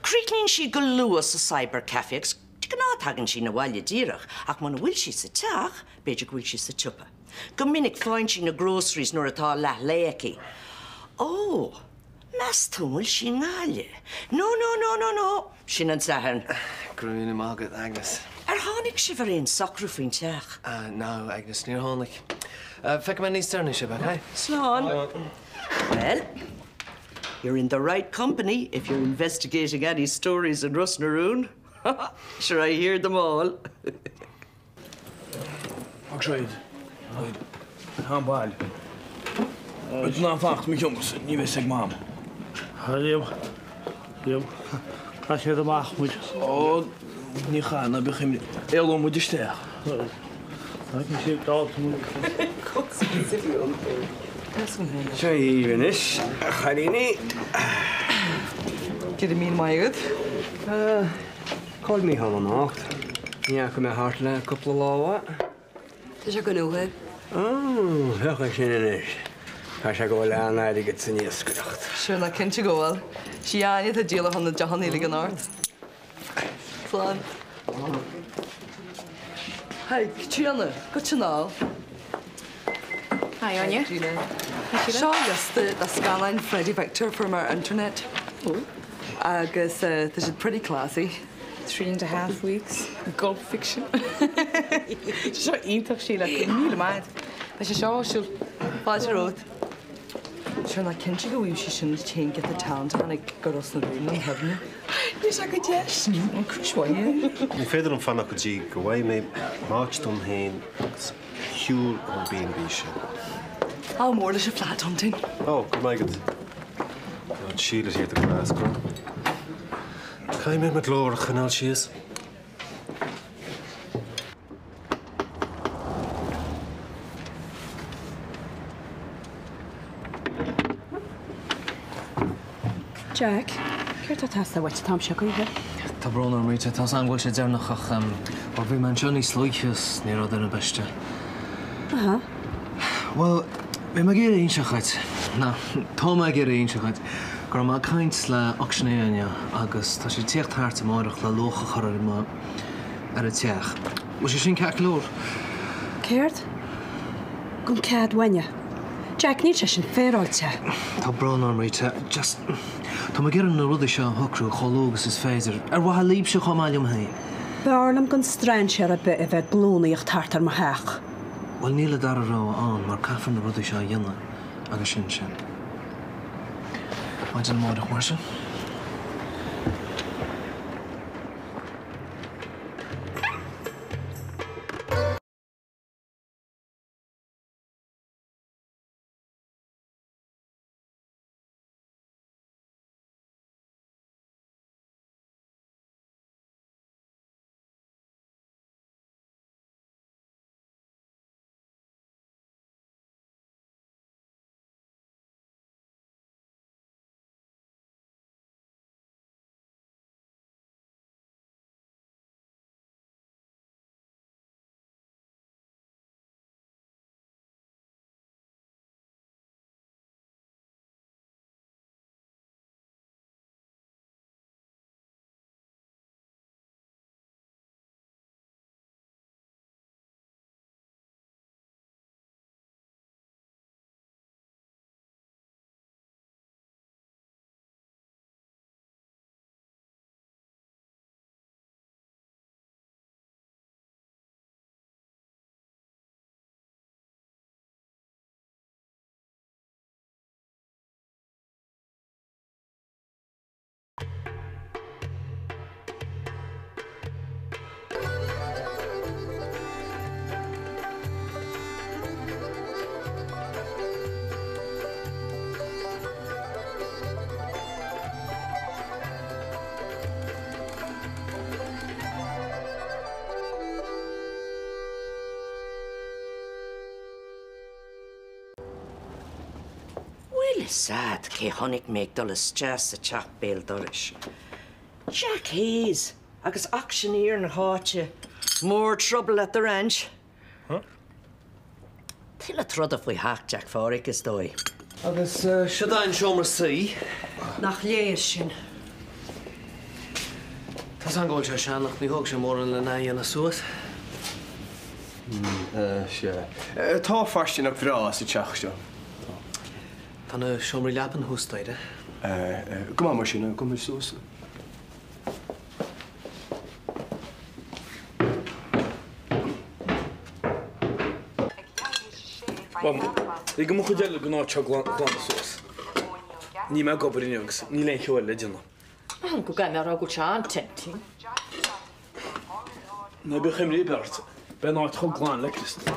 Críochnaíonn sí go luath sa cyber cafe agus de ghnáth tagann sí 'na bhaile díreach, ach muna bhfuil sí sa teach, b'fhéidir go bhfuil sí sa tsiopa. Go minic faigheann sí na groceries nuair atá leath lae aici. Ó, meas tú an bhfuil sí i nGaillimh? No, no, no, no, no! Sin an Satharn. Go raibh míle maith agat, Agnes. Ar tháinig sibh ar aon socrú faoin teach? No, Agnes, níor tháinig. Feicfidh mé níos deireanaí sibh, ok? Slán. Well, you're in the right company if you're investigating any stories in Ros na Rún. Sure, I hear them all. Thug sé iad. An baile. Beidh tú in ann fanacht i mo chionn-sa, ní bheidh 'fhios ag Mam. Liam, Liam, caithfidh siad amach muid. Ó, ní chaithfidh, ná bíodh imní. Éalóidh muid isteach. Tagann siad dálta muid. Seo dhaoibh anois, a chailíní. Go raibh míle maith agat. Cá bhfuil Mícheál anocht? Ní fhaca mé thart le cúpla lá. Tá sé gnóthach. Ó, féach air sin anois. Tá sé ag gabháil an-airgead san iascaireacht. Sure, ná cinnte go bhfuil. Sí Áine atá ag díolachán na deochanna uilig anocht. Slán. Hi, Caitríona, goitse anall. Hi, Áine. Seo liosta de scannáin Freddie Victor a fuair mé ar internet. Agus tá siad pretty classy. Three and a half weeks, Gulp Fiction. Tá sé seo iontach, Síle, go raibh míle maith agat. Beidh sé seo áisiúil. Fáilte romhat. Sure nach cinnte go bhfuil sí sin tén giota talent a tháinig go Ros na Rún an chuimhne. Níl sé go deas. An cúis mhaith é. Ní féidir liom fanacht go dtí go bhfaighidh mé m'áit dom féin agus shiúl ón B&B sin. Ádh mór leis an flat hunting. Ó, go raibh maith agat. Tá an Síle thiar do glas grom. Caithfidh mé mo ghlór a choinneáil síos. Jack, céard tá ag teastáil uait an t-am seo d'oíche? Tá brón orm Rita, tá's a'm go bhfuil sé deireanach ach bhuel bhí mé anseo níos luaithe is ní raibh duine ar bith istigh. Aha. Bhuel, bhí mé ag iarraidh inseacht dhuit, nó tá mé ag iarraidh inseacht dhuit, go raibh mé ag caint le auctioneer inniu agus tá sé ag tíocht thart amáireach le luach a chur ar mo, ar an teach. Bhfuil sé sin ceart go leor? Céard? Gan cead uainne? Jack, níl sé sin féaráilte. Tá brón orm, Rita. Just, tá mé ag iarraidh na rudaí seo a shocrú chomh luath agus is féidir, ar mhaithe libhse chomh maith liom féin. B'fhearr liom gan strainséir ar bith a bheith ag glúnaíocht thart ar mo theach. Bhuel, níl an dara rogha ann mar caithfear na rudaí seo a dhéanamh agus sin sin. Maidin amárach mar sin. Bhfuil fhios a'd cé chonaic mé ag dul isteach sa teach béal dorais? Jack Hayes agus auctioneer na háite. More trouble at the ranch. Tuilleadh troda faoi theach Jack Phádraig, is dóigh. Agus siod é an seomra suí. Nach léir sin. Tá's a'm go bhfuil sé sean ach ní thóg sé mórán lena dhéanamh suas. Sea. Tá faistineacht bhreá sa teach seo. Tá. Tá na seomraí leapan thuas staighre. Go maith mar sin, gabhfaidh muid suas. Bhuel, lig dom an chuid eile den áit seo a ghlanadh suas. Níl mé ag obair inniu agus níl aon cheo eile le déanamh. Go gcaithfidh mé a rá go bhfuil sé an-tempting. Ná bíodh imní ar bith ort, beidh an áit chomh glan le criostal.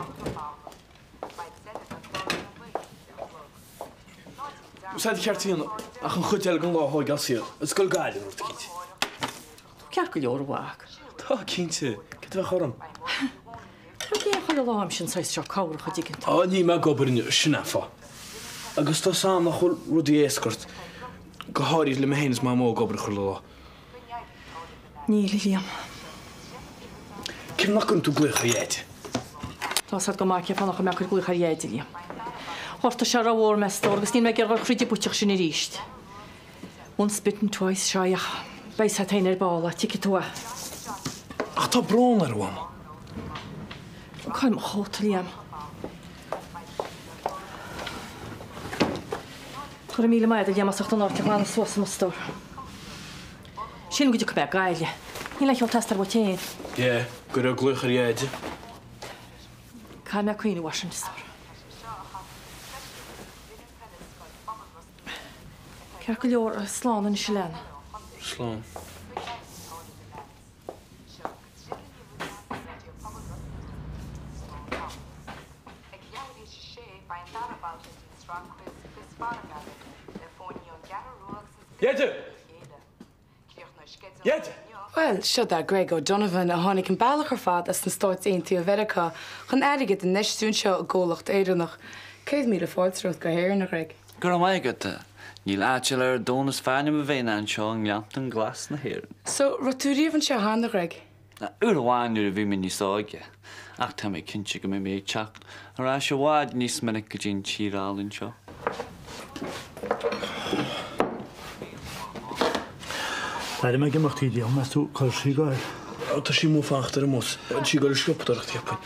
Is é do cheart a dhéanamh ach an chuid eile den lá a thóigeáil saor agus dul go Gaillimh nó rud eicínt. Tá ceart go leor, a mhac. Tá, cinnte. Céard a bheadh orm? Cad é a chuir i láimse an saghas seo cabhrach a dtuigeann tú? Á, níl mé ag obair inniu, sin an fáth. Agus tá 's a'm nach bhfuil rudaí éasca ort, go háirithe le mé féin is Mamó ag obair chuile lá. Níl, a Liam. Cé nach gcuireann tú glaoch ar Dhaid? Tá 's a'd go maith cén fáth nach raibh mé ag cur glaoch ar Dheaide, Liam. Ghortaigh sé rómhór mé a stór agus níl mé ag iarraidh dul thríd an bpuiteach sin arís. Once bitten twice shy ach beidh 's a'd féin ar ball, tuigfidh tú é. Ach tá brón air, a Mhama. Cá bhfuil mo chóta, Liam? Go raibh míle maith agat, a Liam, as ucht an áit a ghlanadh suas, mo stór. Sílim go dtiocfaidh mé go Gaillimh. Níl aon cheol ag teastáil uait féin. Yeah, go raibh glaoch ar Dheaide. Caithfidh mé cuimhneamh air sin, a stór. Ceart go leor, slán anois a leana. Slán. Dheaide! Dheaide! Bhuel, seo é Greg O'Donovan a tháinig an bealach ar fad as na Stáit Aontaithe Mheiriceá chun airgead a infheistiú anseo i gcomhlacht Éireannach. 100,000 fáilte romhat go hÉirinn, a Ghreg. Go raibh maith agat. Níl áit eile ar domhan is fearr liom a bheith ná anseo i nGleannta Glas na hÉireann. So, raibh tú riamh anseo cheana, a Ghreg? Uair amháin nuair a bhí mé níos óige, ach tá mé cinnte go mbeidh mé ag teacht ar ais i bhfad níos minic go dtí an tír álainn seo. D'airigh mé ag imeacht í Liam, meas tú cá bhfuil sí ag goil? Tá sí amuigh ag fanacht ar an mbus. Tá sí ag goil ag siopadóireacht, cheapfainn.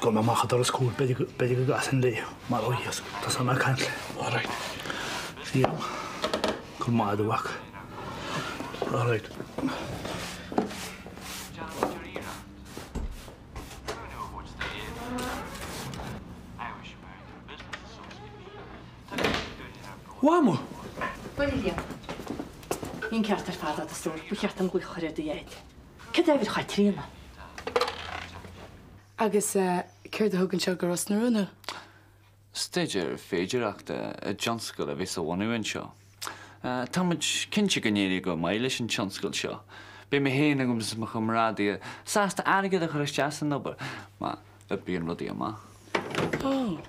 Gabhfaidh mé amach an doras cúil, b'fhéidir go gcasfainn léi mar ó thíos. Tosóidh mé ag caint léi. Alright. Liam, go raibh maith agat a mhac. Alright. Mhama! Bhuel, a Liam, bhí an ceart ar fad agat, a stór. Ba cheart dom glaoch a chur ar do Dhaid. Cad é a bhí Chaitríona? Agus céard a thug anseo go Ros na Rún thú? Staidéar féidearthachta i dtionscal a bheas á bhunú anseo. Tá muid cinnte go n-éireoidh go maith leis an tionscal seo. Beidh mé féin agus mo chomrádaithe sásta airgead a chur isteach san obair má oibríonn rudaí amach. Oh.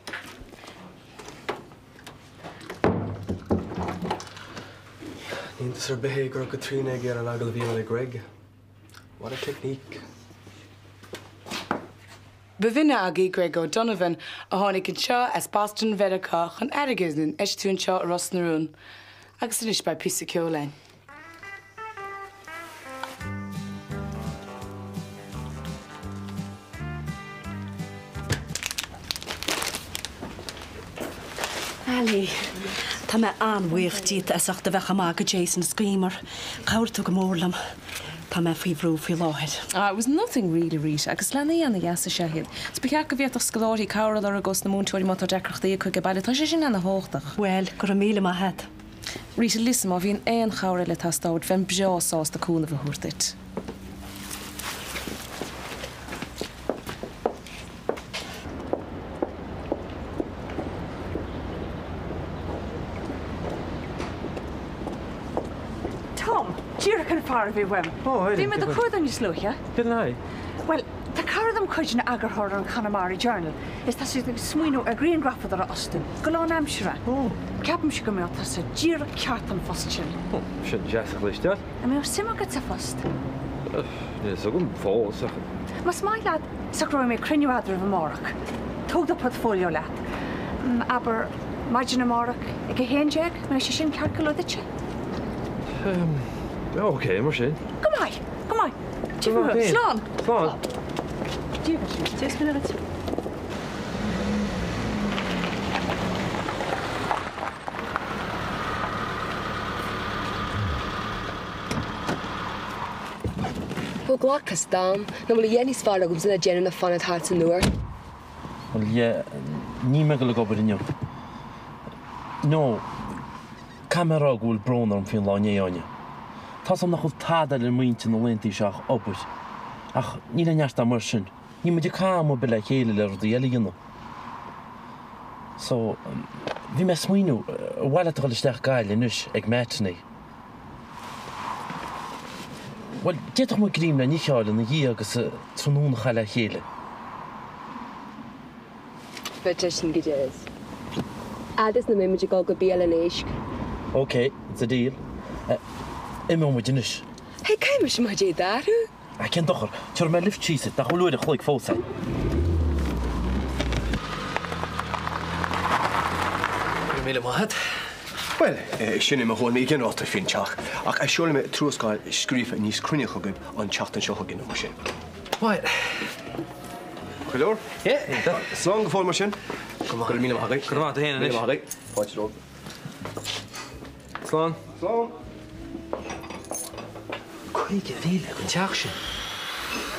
Ní hiontas ar bith é go raibh Caitríona ag iarraidh an agallamh a dhéanamh le Greg. What a technique. Ba dhuine agaibh Greg O'Donovan a tháinig anseo as Boston Mheiriceá chun airgead a infheistiú anseo i Ros na Rún. Agus anois beidh píosa ceoil againn. Ali, tá mé an-bhuíoch díot as ucht a bheith chomh maith go Jason is Gaothmar. Chabhraigh tú go mór liom. Tá mé faoi bhrú faoi láthair. Ah, it was nothing really, Rita, agus leanaí ana-dheasa is ea iad. Is ba cheart go bhféadfadh scoláirí cabhair a lorg ós na múinteoirí má tá deacrachtaí acu ag baile. Tá sé sin ana-thábhachtach. Bhuel, go raibh míle maith a't. Rita, listen, má bhíonn aon chabhair eile ag teastáil uait, bheinn breá sásta cúnamh a thabhairt duit. Tom, díreach an fear a bhí uaim. Bhí mé do chuardach níos luaithe. Cad ina thaobh? Bhuel, tá cara dom chuid ina eagarthóir ar an Connemara Journal is tá siad ag smaoineamh ar ghrianghrafadóir a fhostú go lánaimseartha. Ceapaimse go mbeadh tusa díreach ceart don phost sin. Sin deas a chloisteáil. An mbeadh suim agat sa phost? Níl a fhios agam fós ach. Más maith leat, socróidh mé cruinniú eadraibh amárach. Tóg do portfolio leat. Abair, maidin amárach ag 11, mbeadh sé sin ceart go leor duitse? Ok, mar sin. Go maith, go maith. Slán! Slán! Dia duit. Dia is Muire duit. Bhuel, glac as d'am, nach bhfuil a dhath níos fearr agamsa le déanamh ná fanacht thart san uair. Bhuel, yeah, níl mé ag dul ag obair inniu. No, caithfidh mé a rá go bhfuil brón orm faoin lá inné, Áine. Tá's agam nach bhfuil tada eile ar m'intinn na laethanta seo ach obair. Ach níl aon neart ama air sin. Níl muid ag caitheamh am ar bith le chéile le rudaí eile a dhéanamh. So, bhí mé ag smaoineamh, ar mhaith leat a dhul isteach Gaillimh anois ag matinee? Bhuel, d'fhéadfadh muid greim le n-ithe a fháil ina dhiaidh agus tráthnóna a chaitheamh le chéile. Bheadh sé sin go deas. Fhad is nach mbeidh muid ag dul go bialann éisc. Ok, it's a deal. Imeoidh muid anois. Hey, caithfidh mise mo chuid éadaí a athrú. Ach cén dochar, tabharfaidh mé lift síos duit, nach bhfuil uair an chloig fós ann. Go raibh míle maith agat. Bhuel, sin é mo thuairim ghinearálta faoin teach, ach seolfaidh mé tuarascáil scríofa níos cruinne chugaibh an tseachtain seo chugainn nó mar sin. Bhuel. Go leor? Yeah. Slán go fóill mar sin. Go raibh míle maith agaibh. Go raibh maith agat féin anois. Míle maith agaibh. Fáilte romhaibh. Slán. Slán. 50,000 don teach sin.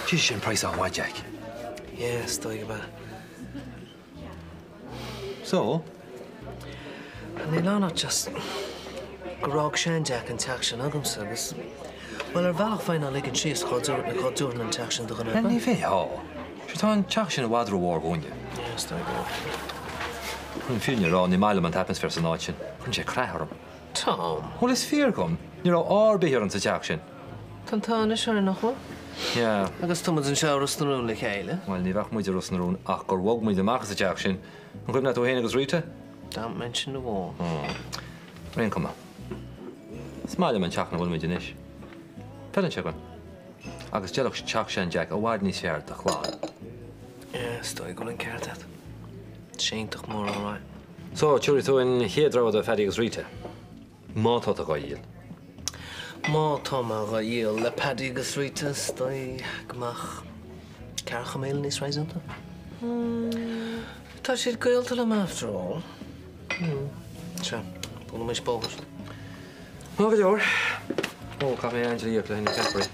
Jesus, sin praghas an-mhaith, Jack. Yeah, is dóigh gurb ea. So? Níl ann ach just gur fhág sean-Jack an teach sin agamsa agus, bhuel, ar bhealach bheinn á ligean síos dhá dtabharfainn an teach sin do dhuine ar Ní bith. bheifeá. Sure tá an teach sin i bhfad rómhór dhúinne. Yeah, is dóigh go bhfuil. Chun an fírinne a rá, ní maith liom an t-atmaisféar san áit sin. Cuireann sé creathadh orm. Tom. Bhuel, is fíor dom, ní raibh ádh ar bith orainn sa teach sin. Tá an t-ádh anois orainn, nach bhfuil? Yeah. Agus tá muid anseo i Ros na Rún le chéile. Bhuel, ní bheadh muid i Ros na Rún ach gur bhog muid amach as an teach sin. An cuimhin leat tú féin agus Rita? Don't mention the war. Ar aon chuma, is maith liom an teach ina bhfuil muid anois. Feileann sé dom. Agus d'fheilfeadh teach sean Jack i bhfad níos fearr do chlann. Yeah, is dóigh go bhfuil an ceart agat. Tá sé iontach mór alright. So, tabharfaidh tú an chéad rogha do Phaddy agus Rita. Má tá tú dhá dhíol. Má tá mé dhá dhíol le Paddy agus Rita, is dóigh go mbeadh 40,000 níos réasúnta. Tá siad gaolta liom after all. Sea, buailfimis bóthar. Maith go leor. Ó, caithfidh mé Angela a íoc le haghaidh na ceapairí.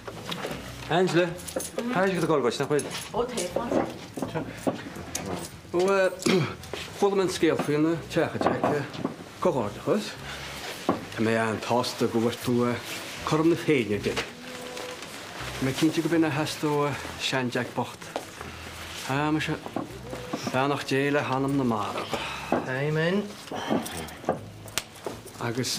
Angela, tá airgead ag dul duit, nach bhfuil? Ó, tá, fáilte. Ó, chuala mé an scéal faoin teach, a Jack. Comhghairdeachas. Tá mé an-tsásta go bhfuair tú cothrom na Féinne ar deireadh. Tá mé cinnte go b'in a theastaigh ó shean-Jack bocht. Á, muise, beannacht Dé le hanam na marbh. Amen. Agus,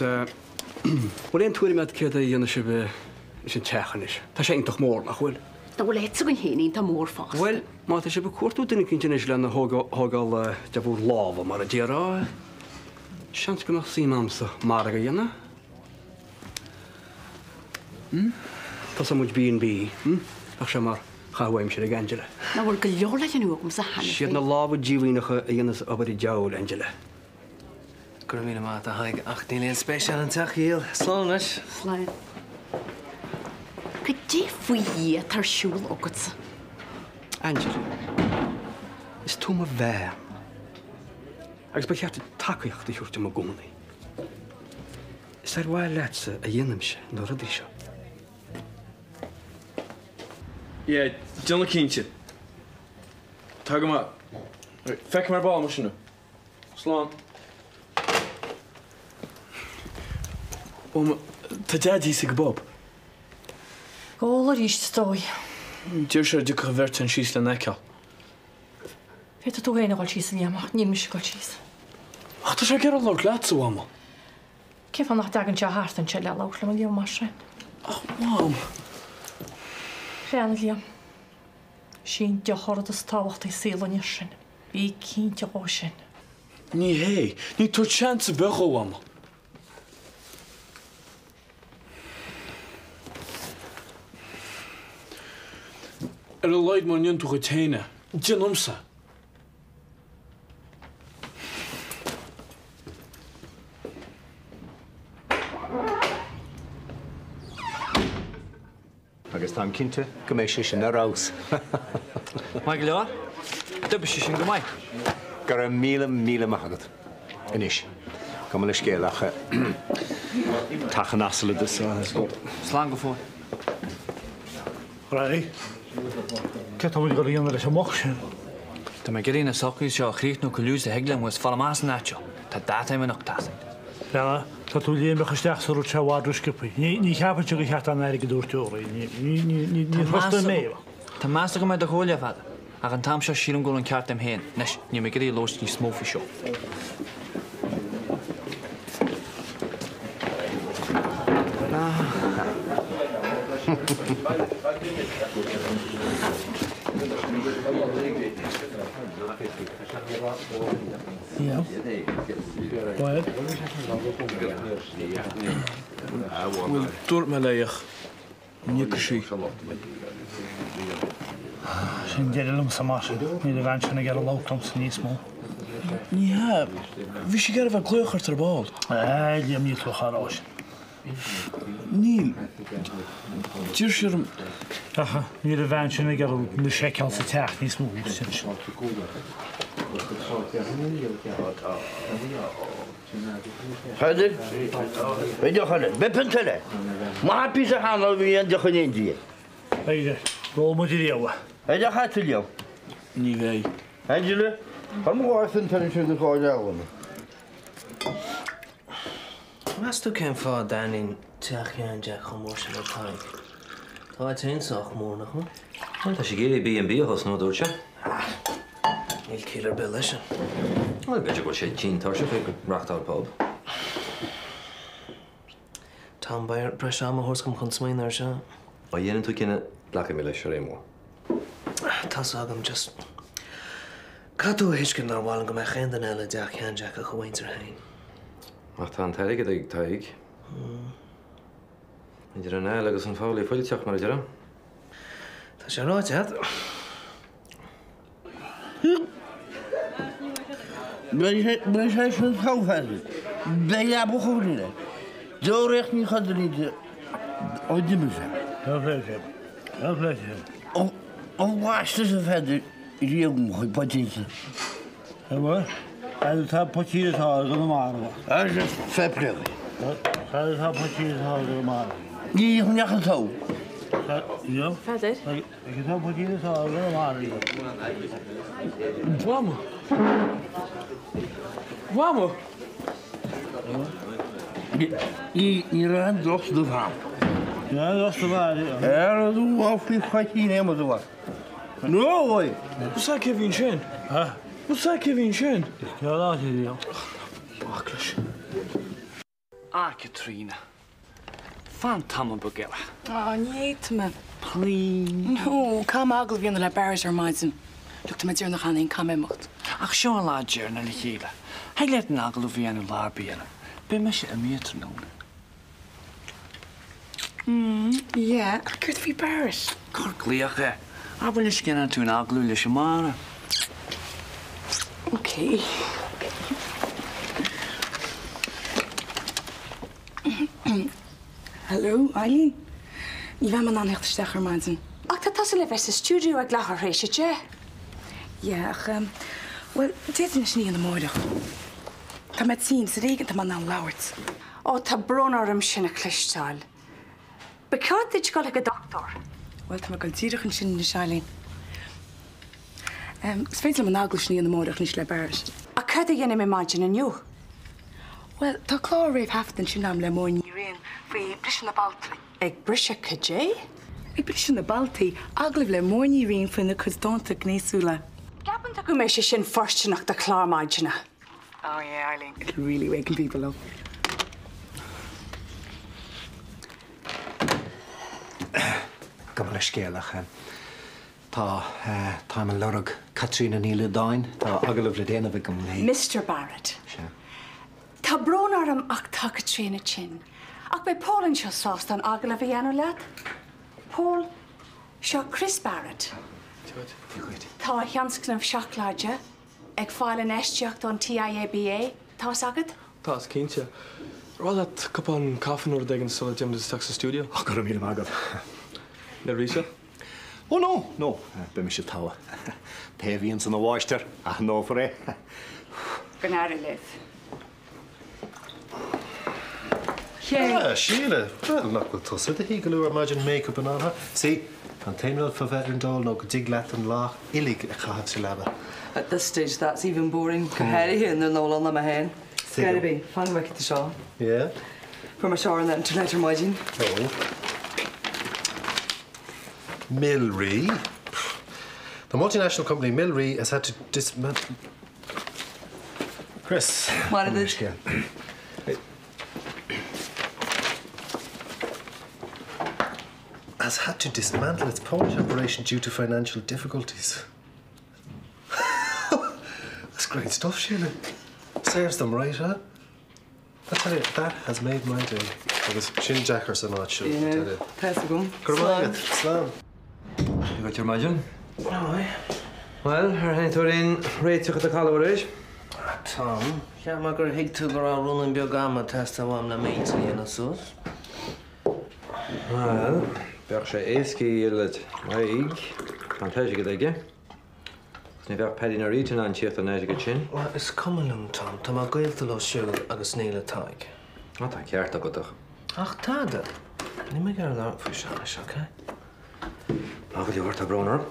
bhfuil aon tuairim agat céard a dhéanfaidh sibh leis an teach anois? Tá sé iontach mór, nach bhfuil? Tá bhfuil a fhios againn féin iontach mór fosta. Bhuel, má tá sibh ag cuartú duine eicínt anois lena thógáil de bhur lámha, mar a déarfá, seans go mbeadh suim a'msa margadh a dhéanamh. Hm? Tosóidh muid B and B, hm? Bheadh sé mar chaitheamh aimsire ag Angela. Nach bhfuil go leor le déanamh agamsa cheana Siad féin. na lámha díomhaoineacha a dhéanas obair an diabhail, Angela. Go raibh míle maith agat, a Thaidhg, ach níl aon spéis a'm an teach a dhíol. Slán anois. Slán. Goidé faoi Dhia atá ar siúl agatsa? Angela, is tú mo bhean. Agus ba cheart duit tacaíocht a thabhairt dom i gcónaí. Is ar mhaithe leatsa a dhéanaimse na rudaí seo. Yeah, déanamh cinnte. Tá go maith. Feicfidh mé ar ball mar sin thú. Slán. Mama, tá Deaidí sa bpub. Ag ól arís is dóigh. Deir sé an dtiocfadh an bheirt sin síos lena fheiceáil. Féadfaidh tú féin a dhul síos a Liam ach níl mise ag dul síos. Ach tá sé ag iarraidh labhairt leatsa, a Mhama. Cén fáth nach dtagann sé thart anseo le labhairt liom a Liam mar sin? Ach, Mam. Breathnaigh, a Liam. Is í an drochrud is tábhachtaí sa saol an fhir sin. Bí cinnte dhó sin. Ní hé. Ní tabhairt seans ar bith dhó, a Mhama. Ar a laghad mura ndéanann tú dhuit féin é, déan dhomsa. Agus táim cinnte go mbeidh sé sin ar fheabhas. Maith go leor. D'oibrigh sé sin go maith. Go raibh míle míle maith agat. Anois, gabh mo leithscéal ach teach an asail a Slán go fóill. Right. Céard tá muid ag dul a dhéanamh leis an mboc sin? Tá mé ag iarraidh na socruithe seo a chríochnú chomh luath is a thig liom agus fáil amach as an áit seo. Tá dáta imíneach ag teacht. Leana, tá tú léimneach isteach sa rud seo i bhfad rósciobtha. Ní cheapaimse gur cheart an airgead a thabhairt dóibh. Ní thrustáil mé. Tá meas agam ar do chomhairle, a Pheadair, ach an t-am seo sílim go bhfuil an ceart a'm féin. Anois, níl mé ag iarraidh labhairt níos mó faoi seo. Yeah. Go ahead. Bhuel, dúirt mé léi ach ní fhaca sí. Sin deireadh liomsa mar sin. Níl an bhean sin ag iarraidh labhairt liomsa níos mó. Ní hea. Bhí sí ag iarraidh bheith ag glaoch ort ar ball. A Liam, níl tú ach á rá sin. Níl. D'iarr sí orm. Ach níl an bhean sin ag iarraidh mise a fheiceáil sa teach níos mó sin. Peadar, Beidh deoch eile. Beidh pionta eile. Maith píosa cheana bhí an deoch in éindí. Beidh. Ról muid riamh. Beidh deoch agat, Liam. Ní bheidh. Angela, Cuir mo dhá phionta eile ansin agus dhá leabhar. Meas tú cén fáth a dtaitníonn teach Sheáin Jeaic chomh mór sin le Tadhg? Tá a áit féin sách mór, nach bhfuil? Bhuel, tá sé ag iarraidh B and B a thosnú, a dúirt sé. Ah, níl ciall ar bith leis sin. Bhuel, b'fhéidir go bhfuil sé tinn tuirseach ag reachtáil pub. Tom, beidh ort breis ama a thabhairt dom chun smaoineamh air seo. Má dhéanann tú cinneadh, glacfaidh mé leis ar aon mhodh. Tá's agam, just caithfidh tú a thuiscint nár mhaith liom go mbeadh aon duine eile i dteach Sheáin Jeaic ach a mhuintir féin. Ach tá an t-airgead ag Tadhg. Idir an fheoil agus an foghlaí fuilteach, mar a déarfá. Tá sé ráite agat. Beidh sé sin togha, beidh leaba chóir air. Deoraíocht ní chodail ó d'imigh sé. Ó bhaisteadh a Pheadair riamh mo chuid poitín. Cad atá poitín atá i gConamara? Agus fair play. Cad atá poitín atá i gConamara? Ní neach an togha. Pheadair. Cad atá poitín atá i gConamara? Mhama. Mhama. Ní raibh aon droch-stuif ann. Ní raibh aon droch-stuif ann. Ar a dúbhá faoi phoitín é mo dúbhá. No way! What's that Kevin sin? Huh? What's that Kevin sin? Cad áit a bhí? Bac leis. A Caitríona. Fan tamall beag eile. Á, ní fhéadfaidh mé. Please. No, caithfidh mé agallamh a dhéanamh le Barrett ar maidin. Look, tá mé ag déanamh cheana féin, caithfidh mé imeacht. Ach seo an lá deireanach le chéile. Thig leat an agallamh a dhéanamh lá ar bith eile. Beidh mise imithe tráthnóna. Mm, yeah, ach céard faoi Barrett? Cuir glaoch air. Abair leis go ndéanann tú an agallamh leis amárach. Ok. Hello, Eileen? Ní bheidh mé in ann theacht isteach ar maidin. Ach tá tusa le bheith sa stiúideo ag leathuair tar éis 10. Yeah, ach, bhuel, d'fhéadfainn é sin a dhéanamh amárach. Tá mé tinn, is ar éigean atá mé in ann labhairt. Ó, tá brón orm sin a chloisteáil. Ba cheart duit dul chuig an dochtúir. Bhuel, tá mé ag dul díreach ansin anois, Eileen. Is féidir liom an agallamh sin a dhéanamh amárach anois le Barrett. Ach céard a dhéanfaidh mé maidin inniu? Bhuel, tá clár réamhthaifeadta ansin agam le Máire Ní Riain faoi briseadh na balltaí. Ag briseadh cad é? Ag briseadh na balltaí, agallamh le Máire Ní Riain faoina cuid dánta gnéasúla. Ceapann tú go mbeidh sé sin fóirsteanach do chlár maidine? Oh yeah, Eileen, it'll really waken people up. Gabh mo leithscéal ach tá, táim ag lorg Caitríona Ní Loideáin, tá agallamh le déanamh agam léi. Mister Barrett. Sea. Tá brón orm ach tá Caitríona tinn. Ach beidh Paul anseo sásta an agallamh a dhéanamh leat. Paul, seo Chris Barrett. Tá a thionscnamh seacláide Ag fáil infheistíocht ón TIABA, tá's agat? Tá, cinnte. Ar mhaith leat cupán caife nó rud éigin sula dtéimid isteach sa stiúideo? Oh, go raibh míle maith agat. Neirbhíseach? Oh no, no, beidh mise togha. Pé a bhíonn ina mháistir, aithneofar é. Go n-éirí libh. Ah, Síle, bhuel, nach bhfuil tusa i do shuí go luath ar maidin, make-up and all, huh? See, an t-aon rud fá bheith ar an dól ná go dtig leat an lá uilig a chaitheamh sa leaba. At this stage that's even boring, go háirithe nuair nach bhfuil ann le mé féin. Scairbí, fan go bhfeicfidh tú seo. Yeah? Fuair mé seo ar an internet ar maidin. Oh. Milree? The multinational company Milree has had to dismantle... Chris. Maith duit. Has had to dismantle its Polish operation due to financial difficulties. That's great stuff, Sheila. Serves them right, huh? I tell you, that has made my day. Agus sin deacair san áit seo, I tell you. Tá agam. Go raibh maith agat. Slán. Go ar maidin? Bhuel, ar tháinig tú ar aon réiteach i do chodladh arís? Tom, cheap mé gur thuig tú go raibh ruainnín beag ama ag teastáil uaim le m'intinn a dhéanamh suas. Bhuel, bheadh sé éasca le Tadhg, tá an t-airgead aige. Agus ní bheadh Paddy ná Rita in ann tíocht ar an airgead sin. Bhuel, is cuma liom, Tom, tá mé gaolta leo siúd agus ní le Tadhg. Á, tá an ceart agat ach. Ach tada! Níl mé ag iarraidh labhairt faoi seo anois, ok? Maith go leor, tá brón orm.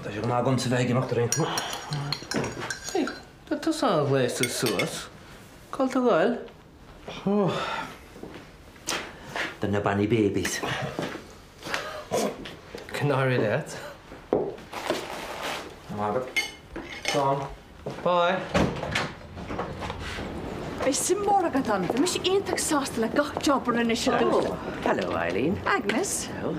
Tá sé go maith agamsa bheith ag imeacht ar aon chuma. Hey, tá tusa an-ghléasta suas. Cá bhfuil tú ag goil? Oh. Do na Bonny Babies. Go n-éirí leat. Maith agat. Slán. Bye. Beidh suim mór agat ann. Bhí mise iontach sásta le gach job a rinne siad domsa. Oh, hello Eileen. Agnes. Hello.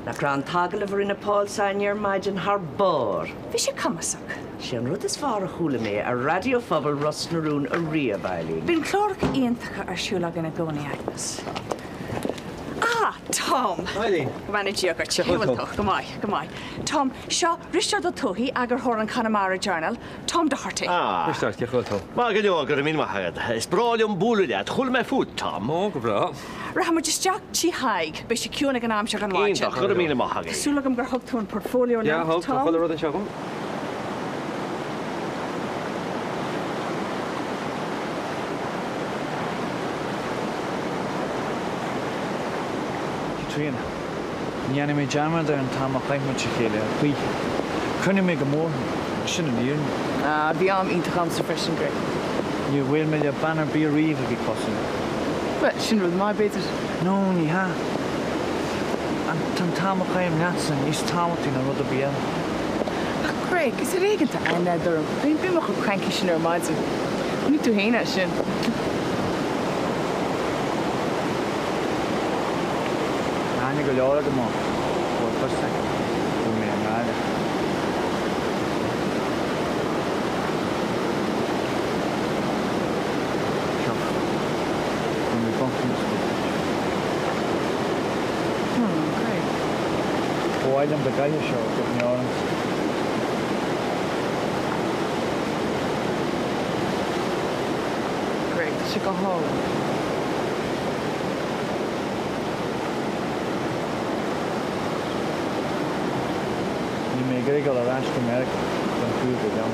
Nach raibh an t-agallamh a rinne Paul s'againne ar maidin thar barr? Bhí sé cumasach. Sé an rud is fearr a chuala mé ar Raidió Phobail Ros na Rún ariamh, Eileen. Bíonn cláracha iontacha ar siúl againn i gcónaí, Agnes. Ah, Tom! Eileen. Go mbeannaí Dia dhuit. Cén chaoi a bhfuil tú? Go maith, go maith. Tom, seo Risteard Ó Tuathaigh, eagarthóir an Connemara Journal, Tom Doherty. Ah. Risteard, cén chaoi a bhfuil tú? Maith go leor, go raibh míle maith agat. Is breá liom bualadh leat. Chuala mé fút, Tom. Ó, go breá. Rachaidh muid isteach tí Thaidhg. Beidh sé ciúin ag an am seo den mhaidin. Iontach, go raibh míle maith agat. Tá súil agam gur thug tú an portfolio leat, Yeah, thug, tá Tom. chuile rud anseo agam. Caitríona. Ní dhéanfaidh mé dearmad ar an t-am a chaith muid le chéile, a choíche. Cuimhneoidh mé go mór thú, agus sin an fhírinne. Ah, bhí am iontach agamsa freisin, Greg. Níor bhuail mé le bean ar bith ariamh a bhí cosúil leat. Bhuel, sin rud maith, b'fhéidir. No, ní hea. An t-am a chaithim leatsa níos tábhachtaí ná rud ar bith eile. Ach Greg, is ar éigean atá aithne agat orm. Bím chomh cranky sin ar maidin. Ní tú féin é sin. Tá aithne go leor agam ann, bhfuil fios aige, bhfuil mé i nGaillimh. Seo, bhfuil mé bronntanas a thabhairt duit. Hmm, Greg. Ba mhaith liom dá gcaithfeá seo i gcuimhne ormsa. Greg, tá sé go hálainn. Níl mé ag iarraidh dul ar ais go Meiriceá gan tú a bheith liom.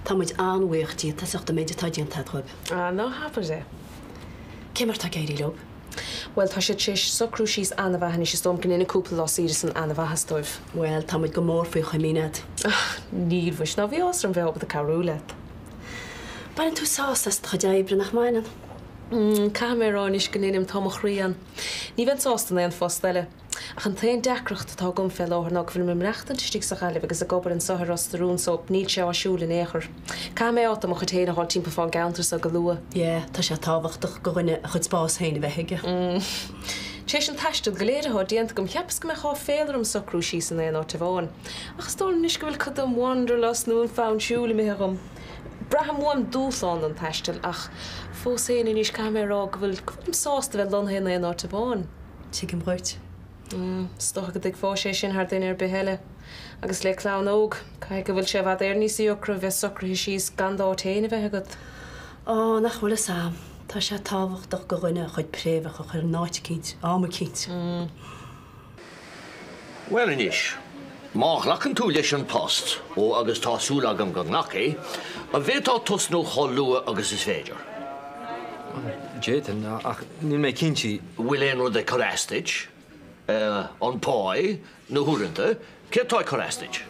Tá muid an-bhuíoch díot as ucht an méid atá déanta agat dhóibh. Ah, ná habair é. Cé mar atá ag éirí leo? Bhuel, tá siad tar éis socrú síos ana-mhaith anois, is dóigh liom go ndéanfaidh cúpla lá saoire san ana-mhaitheas dóibh. Bhuel, tá muid go mór faoi chomaoin agat. Ach, níl, mhuis, ná bhí áthas orm bheith ábalta cabhrú leat. Baineann tú sásamh as do chuid oibre, nach mbaineann? Mm, caithfidh mé a rá anois go ndeinim, tá mo chroí ann. Ní bheinn sásta in aon phost eile. Ach an t-aon deacracht atá agam fé láthair ná go bhfuilim ag maireachtaint istigh sa Ghaillimh agus ag obair anso i Ros na Rún so níl sé áisiúil in aon chor. Caithfidh mé áit de mo chuid féin a fháil timpeall fán gceantar so go luath. Yeah, tá sé tábhachtach go dhuine a chuid spás féin a bheith aige. Mm. Tar éis an taistil go léir atá déanta agam, cheapas go mbeadh áiféal orm socrú síos in aon áit amháin. Ach is dóigh liom anois go bhfuil cuid den wanderlust nó an fonn siúil imithe dhom. Braithim uaim dúshlán an taistil ach fós féin anois caithfidh mé a rá go bhfuil, go bhfuilim sásta bheith lonnaithe in aon áit amháin. Tuigim dhuit. Is dócha go dtuigfeá sé sin thar duine ar bith eile. Agus le clann óg, caithfidh go bhfuil sé i bhfad Éireann níos deacra bheith socraithe síos gan d'áit féin a bheith agat. Á, nach bhfuil fhios a'm. Tá sé tábhachtach go dhuine a chuid préamhacha a chur in áit eicínt, am eicínt. Bhuel anois, má ghlacann tú leis an post, ó agus tá súil agam go nglacfaidh, an bhféadfá tosnú chomh luath agus is féidir? D'fhéadfainn, ach níl mé cinnte. Bhfuil aon rud ag cur as duit? An pá, na huaireanta, céard tá ag cur as duit?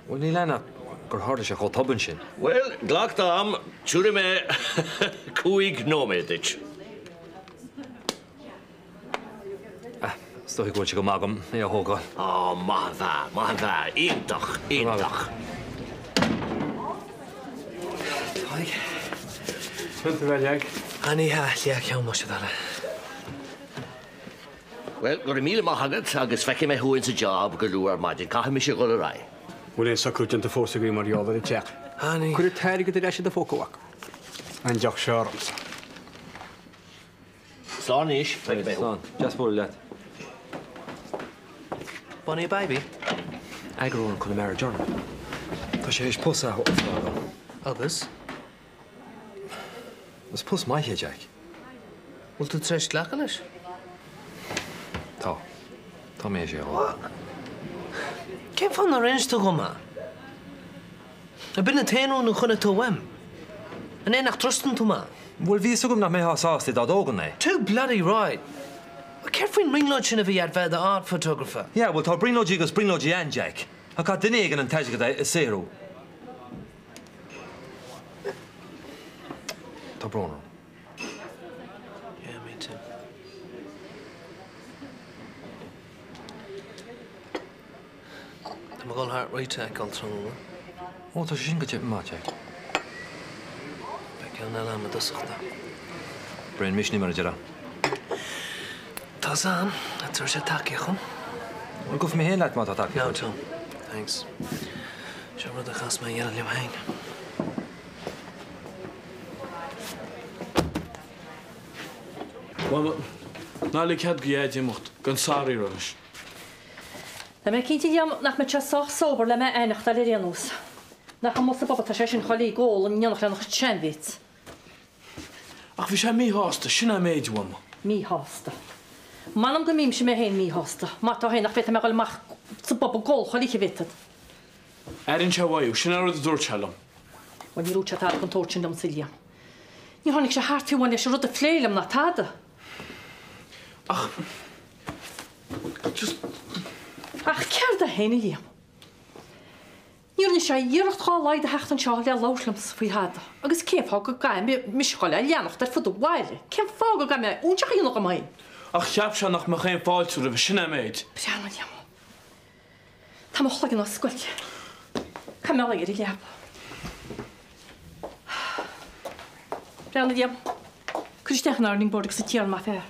Bhuel, níl ann ach gur tharla sé chomh tobann sin. Bhuel, glac d'am, tabharfaidh mé cúig nóiméad duit. Is dóigh go bhfuil sé go maith agam é a thógáil. Á, maith an fear, maith an fear, iontach, iontach. Tadhg. Tugtar a leag. Ah, ní hea, leathcheann muise eile. Bhuel, go raibh míle maith agat agus feicfidh mé thú insa job go luath ar maidin. Caithfidh mise dhul ar aghaidh. Bhfuil aon socrú déanta fós agaibh mar gheall ar an teach? Ah, ní. Cuir an t-airgead ar ais i do phóca, a mhac. An deoch seo ormsa. Slán anois, feicfidh mé thú. Slán. Deas bualadh leat. Bonnie Baby. Eagarthóir an Connemara Journal. Tá sé théis post a ofráil dom. Agus? Is post maith é, Jack. Bhfuil tú tar éis glacadh leis? Tá. Tá mé théis é a ghlacadh. Cén fáth nár inis tú dhom é? Ab in an t-aon rún a choinnigh tú uaim? An é nach dtrustann tú mé? Bhuel, bhí fhios agam nach mbeifeá sásta dá dtógainn é. Too bloody right! Ach céard faoin mbrionglóid sin a bhí agat bheith i d'art photographer? Yeah, bhuel, tá brionglóidí agus brionglóidí ann, Jack. Ach caithfidh duine éigin an t-airgead a saothrú. Tá brón orm. Yeah, me too. Tá mé ag dul thart Rita a fheiceáil tráthnóna. Ó, tá sé sin go maith, Jack. Beidh ceann eile agam i dtosach, though. Braon misnigh, mar a déarfá. Tá's a'm, tabharfaidh sé tacaíocht dhom. Bhuel, gabhfaidh mé féin leat má tá tacaíocht No, Tom. Thanks. Seo rud a chaithfeas mé a dhéanamh liom féin. Mama, ná lig cead do Dhaid imeacht gan sorry a rá leis. Tá mé cinnte Liam nach mbeidh sé sách sober le mé a aithneachtáil ar aon nós. Nach amuigh sa bpub atá sé sin chuile oíche ag ól in éineacht lena chuid seanmhates. Ach bhí sé míshásta, sin é an méid, a Mhama. Míshásta. M'anam go mbímse mé féin míshásta. Má tá féin nach bhféadfaidh mé a dhul amach sa bpub ag ól chuile oíche, an bhféadfad? Airíonn sé uaidh thú, sin é an rud a dúirt sé liom. Bhuel níor dhúirt sé tada den tsórt sin liomsa, Liam. Níor tháinig sé thart fiú amháin leis an rud a phlé liom ná tada. Ach. Just. Ach céard é féin, a Liam? Ní rinne sé iarracht dhá laghad a theacht anseo le labhairt liomsa faoi thada. Agus cén fáth go gcaithfidh mise a dhul á leanacht ar fud an bhaile? Cén fáth go gcaithfidh mé óinseach a dhéanamh dhom féin? Ach cheap sé nach mbeadh aon fáilte roimhe, sin é an méid. Breathnaigh, Liam. Tá mo chloigeann á scoilteadh. Caithfidh mé luí ar an leaba. Breathnaigh, Liam. Cuir isteach an ironing board agus an t-iarann maith fear.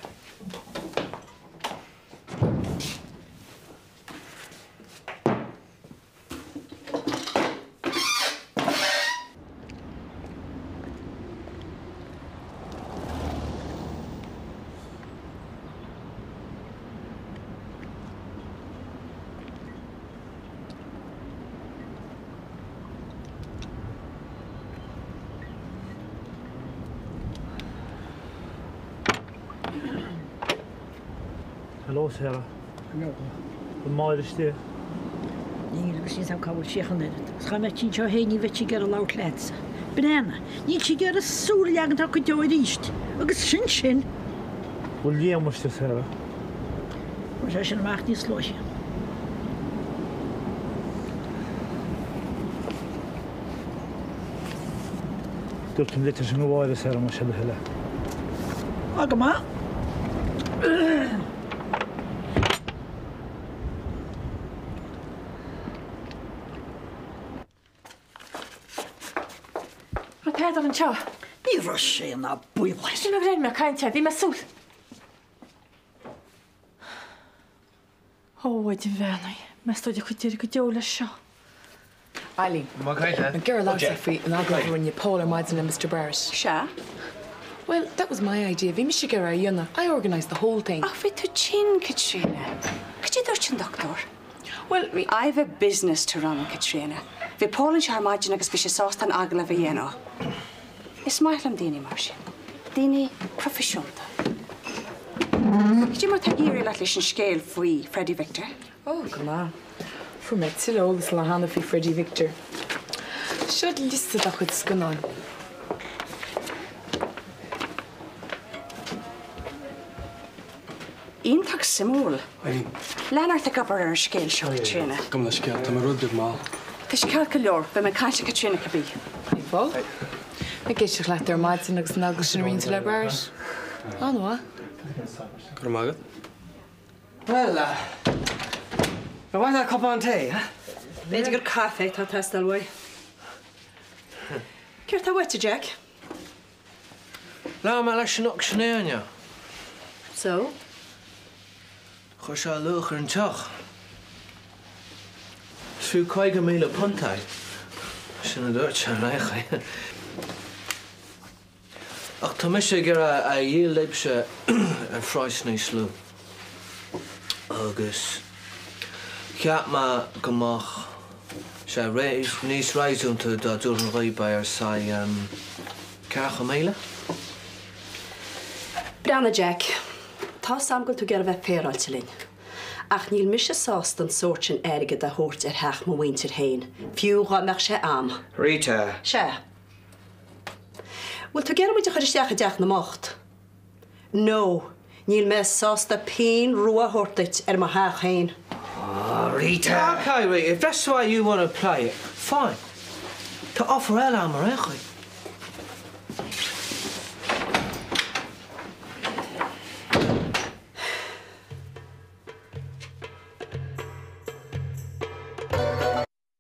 Hello Sarah. Hello. An Máire istigh? Níl agus níl 's a'm cá bhfuil sí ach an oiread. Agus dhá mbeadh sí anseo féin ní bheadh sí ag iarraidh labhairt leatsa. Breathnaigh, níl sí ag iarraidh súil a leagan dá cuid deo arís. Agus sin sin. Bhfuil Liam istigh Sarah? Fuair sé sin amach níos luaithe. Dúirt an litir sin go Mháire Sarah más é do thoil é. Á go maith. Raibh Peadar anseo? Ní raibh sé ná baol air. Sin a rinne mé caint air, bhí mé ag súil. Ó, a Mhaighdean Bheannaithe, meas tú an dtiocfaidh deireadh go deo leis seo? Eileen, ag iarraidh labhairt faoi an agallamh a rinne Paul ar maidin le Mr Barrett. Sea. Well, that was my idea. Bhí mise ag iarraidh é a dhéanamh. I organised the whole thing. Ach bhí tú tinn, Caitríona. Cad é a dúirt an dochtúir? Well, bhí. I've a business to run, Caitríona. Bhí Paul anseo ar maidin agus bhí sé sásta an agallamh a dhéanamh. Is maith liom daoine mar sin. Daoine proifisiúnta. Cad é mar atá ag éirí leat leis an scéal faoi Freddie Victor? Ó, go maith. Fuair mé tuilleadh eolais an lá cheana faoi Freddie Victor. Seo liosta dá chuid scannán. Iontach suimiúil. Lean ort ag obair ar an scéal seo, Caitríona. Gabh mo leithscéal, tá mé rud beag mall. Tá sé ceart go leor, beidh mé ag caint le Caitríona cibé. Hey Paul. Ag éisteacht leat ar maidin agus an agallamh sin a rinne tú le Barrett. An-mhaith. Go raibh maith agat. Bhuel, ar mhaith leat cupán tae, eh? B'fhéidir gur caife atá ag teastáil uaidh. Céard tá uait, a Jack? Labhair mé leis an auctioneer inniu. So? Chuir sé luach ar an teach. Is fiú £50,000 é. Sin a dúirt sé, ar aon chaoi. Ach tá mise ag iarraidh é a dhíol libhse ar phraghas níos lú. Agus Cheap mé go mbeadh sé níos réasúnta dá dtabharfainn dhaoibh b'fhéidir say 40,000. Breathnaigh, Jack. Tá's a'm go bhfuil tú ag iarraidh bheith féaráilte linn. Ach níl mise sásta an sórt sin airgid a thabhairt ar theach mo mhuintir féin, fiú dhá mbeadh sé a'm. Rita. Sea. Bhfuil tú ag iarraidh muid a chur isteach i dteach na mbocht? No, níl mé sásta pingin rua a thabhairt duit ar mo theach féin. Ah, Rita! Ok, Rita, if that's the way you want to play it, fine. Tá offer eile a'm ar aon chaoi.